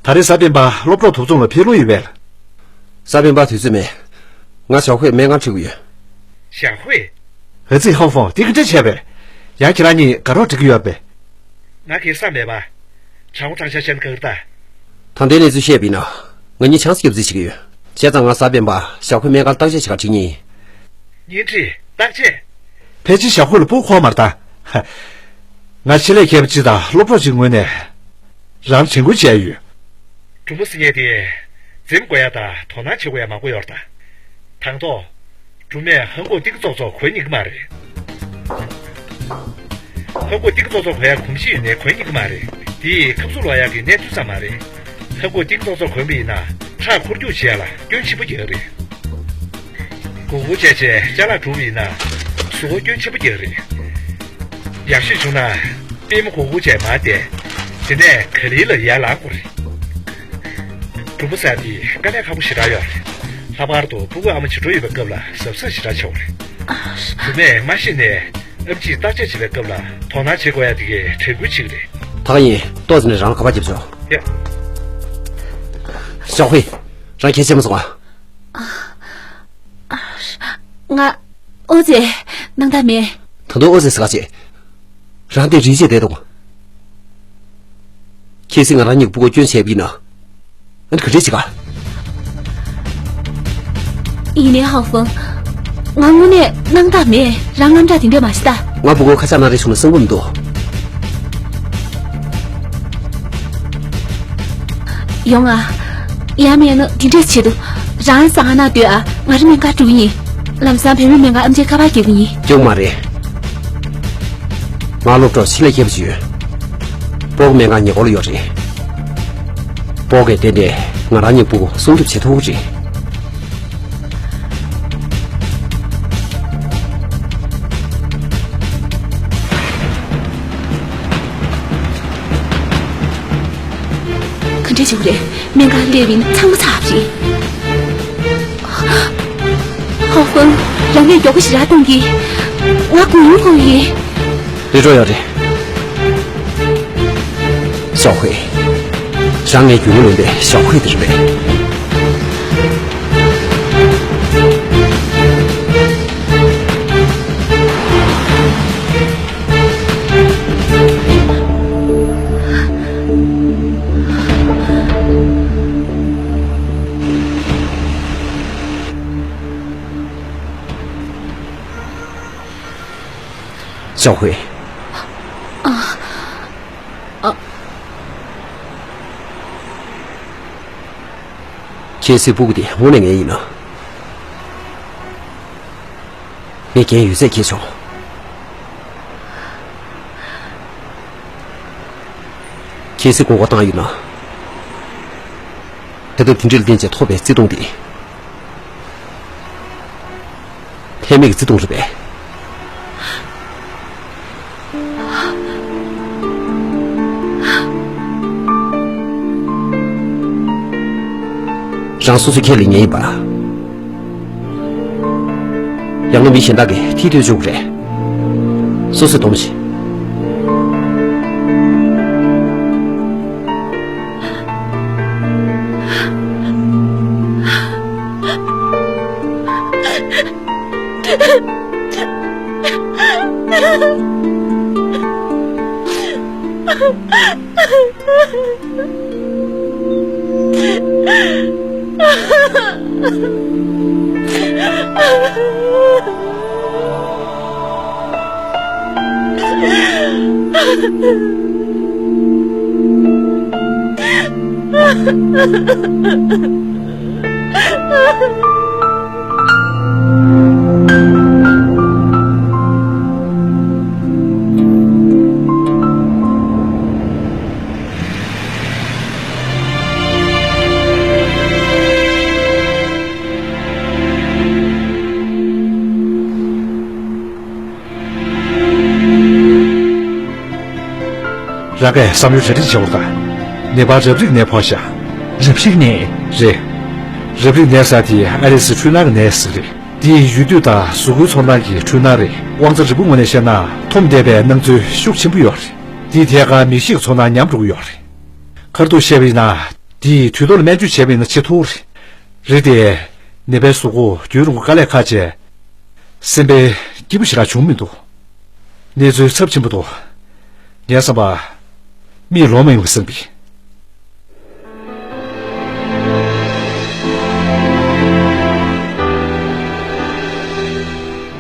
ད་རེས་གཟའ་སྤེན་པ་སློབ་གྲོགས་དུབ་ཚང་ལ་ཕེབས་ལུགས་ཡོད་པས། གཟའ་སྤེན་པ་དུས་ཚོད་མེད། ང་ཞའོ་ཧུའེ་སྨན་ཁང་ཁྲིད་དགོས་ཡོད། ཞའོ་ཧུའེ། ཨ་ཙི། ཧོབ་ཧྥང་། འདི་ག་འདྲ་བྱས་པས། ཡང་ཁྱེད་རང་གཉིས་དགའ་རོགས་འགྲིག་གི་ཡོད་པས། ང་གིས་བསམ་མེད་པ། ཆང་བོ་གྲང་ཤ་བཤད་ན་དགའ་གི་ད། ད་ལྟའི་གནས་ཚུལ་བཤད་པ་ཡིན་ན། ང་གཉིས་ཆང་ས་རྒྱག་རྩིས་བྱེད་ཀྱི་ཡོད། བྱས་ཙང་ང་གཟའ་སྤེན་པ་ཞའོ་ཧུའེ་སྨན་ཁང་ལ་བརྟག་དཔྱད་བྱེད་གར་ཁྲིད་ངེས་ཡིན། བརྙན་འཕྲིན་བརྟག་དཔྱད། ཕལ་ཆེར་ཞའོ་ཧུའེ་ལ་སྤུ་གུ་འཁོར་མ་རེད་ད། ང་ཆེད་ལས་མཁས་པ་ཅིག་དང་སློབ་གྲོགས་ཅིག་ངོས་ནས་རང་དྲན་སྐུལ་བྱས་ཡོད། སྒྲུང་མོ་ཟེར་མཁན་དེ་འཛེམ་དགོས་ཡ་དང་དོ་སྣང་བྱེད་དགོས་ཡ་མང་པོ་ཡོད་རེད་ད། དང་ཐོག་སྒྲུང་མས་ཧང་གོ་ཏིག་ཙོག་ཙོག་གོ་ཉན་གི་མ་རེད། ཧང་གོ་ཏིག་ཙོག་ཙོག་གོ་ཡ་གོམས་གཤིས་ཡོད་ནའི་གོ་ཉན་གི་མ་རེད། དེ་ཡིས་ཁབ་སུ་ལོག་ཡག་གི་གནས་ཚུལ་ཙམ་མ་རེད། ཧ་གོ་ཏིང་ཏོག་ཙོག་གོན་པ་ཡིན་ན་ཁྲག་འཁོར་རྒྱུག་བྱེད་ཡ་ལ་སྐྱོན་ཆེན་པོ་རྒྱག་གི་རེད། གུག་གུག་བྱས་བྱས་ཅ་ལག་བསྒྲུགས་པ་ཡིན་ན། གཟུགས་པོ་སྐྱོན་ཆེན་པོ་རྒྱག་རེད། ཡག་ཤོས་བྱུང་ན་པུས་མོ་གུག་གུག་བྱས་མར་བསྡད། དེ་ནས་ག་ལེར་ལ་ཡར་ལངས་དགོས་རེད། གྲུམ་བུ་ཟེར་དེ་དཀའ་ལས་ཁག་པོ་ཞེ་དྲག་ཡོད་རེད། ལྷག་པར་དུ་སྤུ་གུ་ཨ་མ་བྱི་འགྲོ་ཡོད་པའི་སྐབས་ལ་གཟབ་གཟབ་ཞེ་དྲག་བྱེད་དགོས་རེད། བུད་མེད་མ་ཤི་ནས་ཨེམ་ཆིས་བརྟག་དཔྱད་བྱེད་པའི་སྐབས་ལ་དོ་སྣང་བྱེད་དགོས་ཡ་དེ་གའི་དྲན་སྐུལ་བྱེད་ཀྱི་རེད། ད་ག་ཡིན། ཏོག་ཙམ་ནས་རང་ལ་ཁ་པར་རྒྱབ་ཆོག་ཡ། ཞའོ་ཧུའེ། རང་ཁྱེད་ཆེ་མ་སོང་ཨ། ང་། ཨོ་ཙེ། སྣང་དག་མེད། ད་དུང་ཨོ་ཙེ་ཟེར་ག་བྱེད། རང་དེ་རིན་ཆེད་བསྡད་དང་། ཁྱེད་སྲིད་ང་རང་གཉིས་ཀྱི་སྤུ་གུ་སྐྱོན་བྱས་པ་ཡིན་ན། ཨ་ནི་ག་འདྲས་བྱེད་ག་ཡིན་ནའི་ཧའོ་ཧྥང་། ང་དངོས་གནས་སྣང་དག་མེད། རང་དངངས་སྐྲག་དེ་འདྲས་མ་བྱེད་ད། ང་སྤུ་གུ་ཁ་ཆག་ན་རེ་བྱུང་ན་བསམ་གྱི་མི་འདུག་ཡོང་ང་། ཡ་མེད་ན་དེ་འདྲས་བྱེད་དུ། རང་ས་ང་ན་སྡོད་ཨ། ང་རི་མེན་ཀ་འགྲོ་གི་ཡིན། ལམ་སང་བུད་མེད་མེན་ཀ་ཨམ་ཆིའི་ཁ་པར་རྒྱག་གི་ཡིན། སྐྱོན་མ་རེད། ང་སློབ་གྲོགས་ཆེད་ལས་མཁས་པོ་ཅིག་ཡོད། སྤོག་སྨན་ཁང་ཉེ་འཁོར་ལ་ཡོད་རེད། སྤོག་གིས་དེ་ནས་ང་རང་གཉིས་སྤུ་གུ་སྲུང་སྐྱོབ་བྱེད་ཐུབ་ཀྱི་རེད། ག་འདྲས་བྱེད་དགོས་རེད། སྨན་ཁང་སླེབས་པ་ཡིན་ན་ཚང་མ་ཚར་བ་རེད། ཧའོ་ཧྥང་། རང་ལས་མགྱོགས་པོ་ཞེ་དྲག་གཏོང་གི། ང་དགུང་ལོ་འཁོར་ཡིན། རེད་འགྲོ་ཡོད་རེད། ཞའོ་ཧུའེ། རང་ངའི་རྒྱུས་ལོན་པའི་ཞའོ་ཧུའེ་དེ་རེད་པས། ཞའོ་ཧུའེ། ཨ། ཨ། ཁྱེད་སྲིད་སྤུ་གུ་དེ་དངོས་གནས་ངའི་ཡིན་ནམ། ངས་འགན་ཡོད་ཚད་འཁྱེར་ཆོག་ཁྱེད་སྲིད་མགོ་སྐོར་བཏང་ཡོད་ན། དེ་ལྟར་དེ་འདྲའི་ལ་བརྟེན་བྱས་ཐོབ་པའི་བརྩེ་དུང་དེ། ལྷད་མེད་ཀྱི་བརྩེ་དུང་རེད་པས། རང་སོ་སོའི་ཁས་ལེན་མཁན་ཡིན་པ། ཡང་ན་མི་གཞན་དག་གིས་ཐིག་ཐོས་བཅུག་གི་རེད། སོ་སོས་སྡོམ་བྱེད། རང་གིས་བསམ་ཡུལ་གྲ་སྒྲིག་བྱེད་དགོས་ད། ནད་པར་རབ་རིབ་ནད་ཕོག་ཤག་རབ་རིབ་ནད། རེད། རབ་རིབ་ནད་ཟེར་དེ་ཨ་ལིས་འཕྲུལ་སྣང་གི་ནད་ཟེར་གྱི་རེད། དེ་ཡིན་དུས་ད་གཟུགས་པོའི་ཚོར་སྣང་གི་འཕྲུལ་སྣང་རེད། དབང་རྩ་རིལ་བུ་ངོས་ནས་བཤད་ན་འཐོམ་བསྡད་པའི་སྣང་ཚུལ་ཤུགས་ཆེན་པོ་ཡོད་རེད། དེའི་ཐད་ཀར་མིག་ཤེལ་གྱི་ཚོར་སྣང་ཉམས་འགྲོ་གི་ཡོད་རེད། ཁ་ཐུག་བཤད་པ་ཡིན་ན། དེ་དུས་ཐོག་ལ་སྨན་བཅོས་བྱས་པ་ཡིན་ན་བྱེད་ཐུབ་རེད། རེད་དེ། ནད་པའི་གཟུགས་པོ་རྒྱུན་རིང་པོ་དཀའ་ལས་ཁག་བྱས། སེམས་པའི་སྐྱིད་པོ་ཞེ་དྲག་བྱུང་མི་འདུག་གནས་ཚུལ་ཚབས་ཆེན་པོ་འདུག་ངའི་བསམ་པར། མིག་ལོག་མ་ཡོང་བ་བསམ་གི།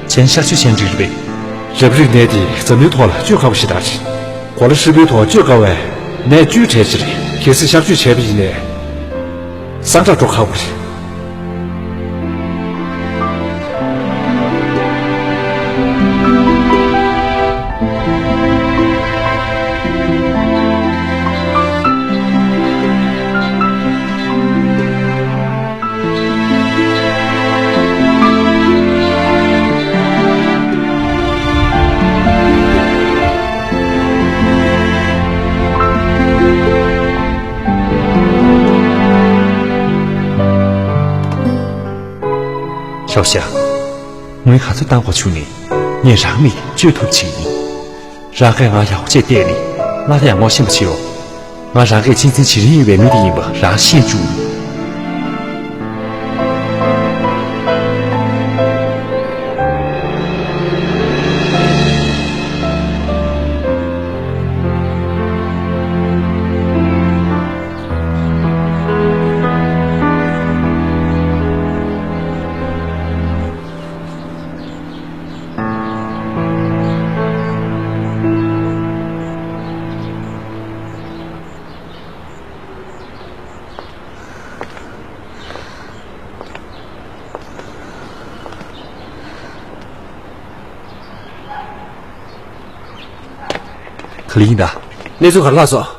གཞན་གཤག་བཅོས་བྱས་འགྲིག་རེད་པས། རབ་རིབ་ནད་དེ་འཛམ་གླིང་ཐོག་ལ་བཅོས་དཀའ་བ་ཞེ་དྲག་རེད། གོ་ལ་ཧྲིལ་པོའི་ཐོག་བཅོས་དཀའ་བའི་ནད་བཅུའི་གྲས་ཤིག་རེད། གལ་སྲིད་གཤག་བཅོས་བྱས་པ་ཡིན་ནའི། སངས་དྲག་འགྲོ་ཁག་པོ་རེད། ལྟོས་ཤག་ངས་ག་ཚོད་བཏང་དགོས་བྱུང་ནས་ངས་རང་མི་གཅོད་ཐུབ་བྱེད་ཡིན། རང་གིས་ང་ཡག་པོ་བྱས་བལྟས་ནས་ང་ལ་ཡང་ངོ་ཤེས་པ་བྱེད་རོགས། ང་རང་གིས་གཅེས་འཛིན་བྱེད་རིན་ཡོད་པའི་མི་དེ་ཡིན་པ་རང་ཤེས་བཅུག་ག་ལེ་ཡིན་ད། གནས་ཚུལ་ག་རེ་ལྷག་སོང་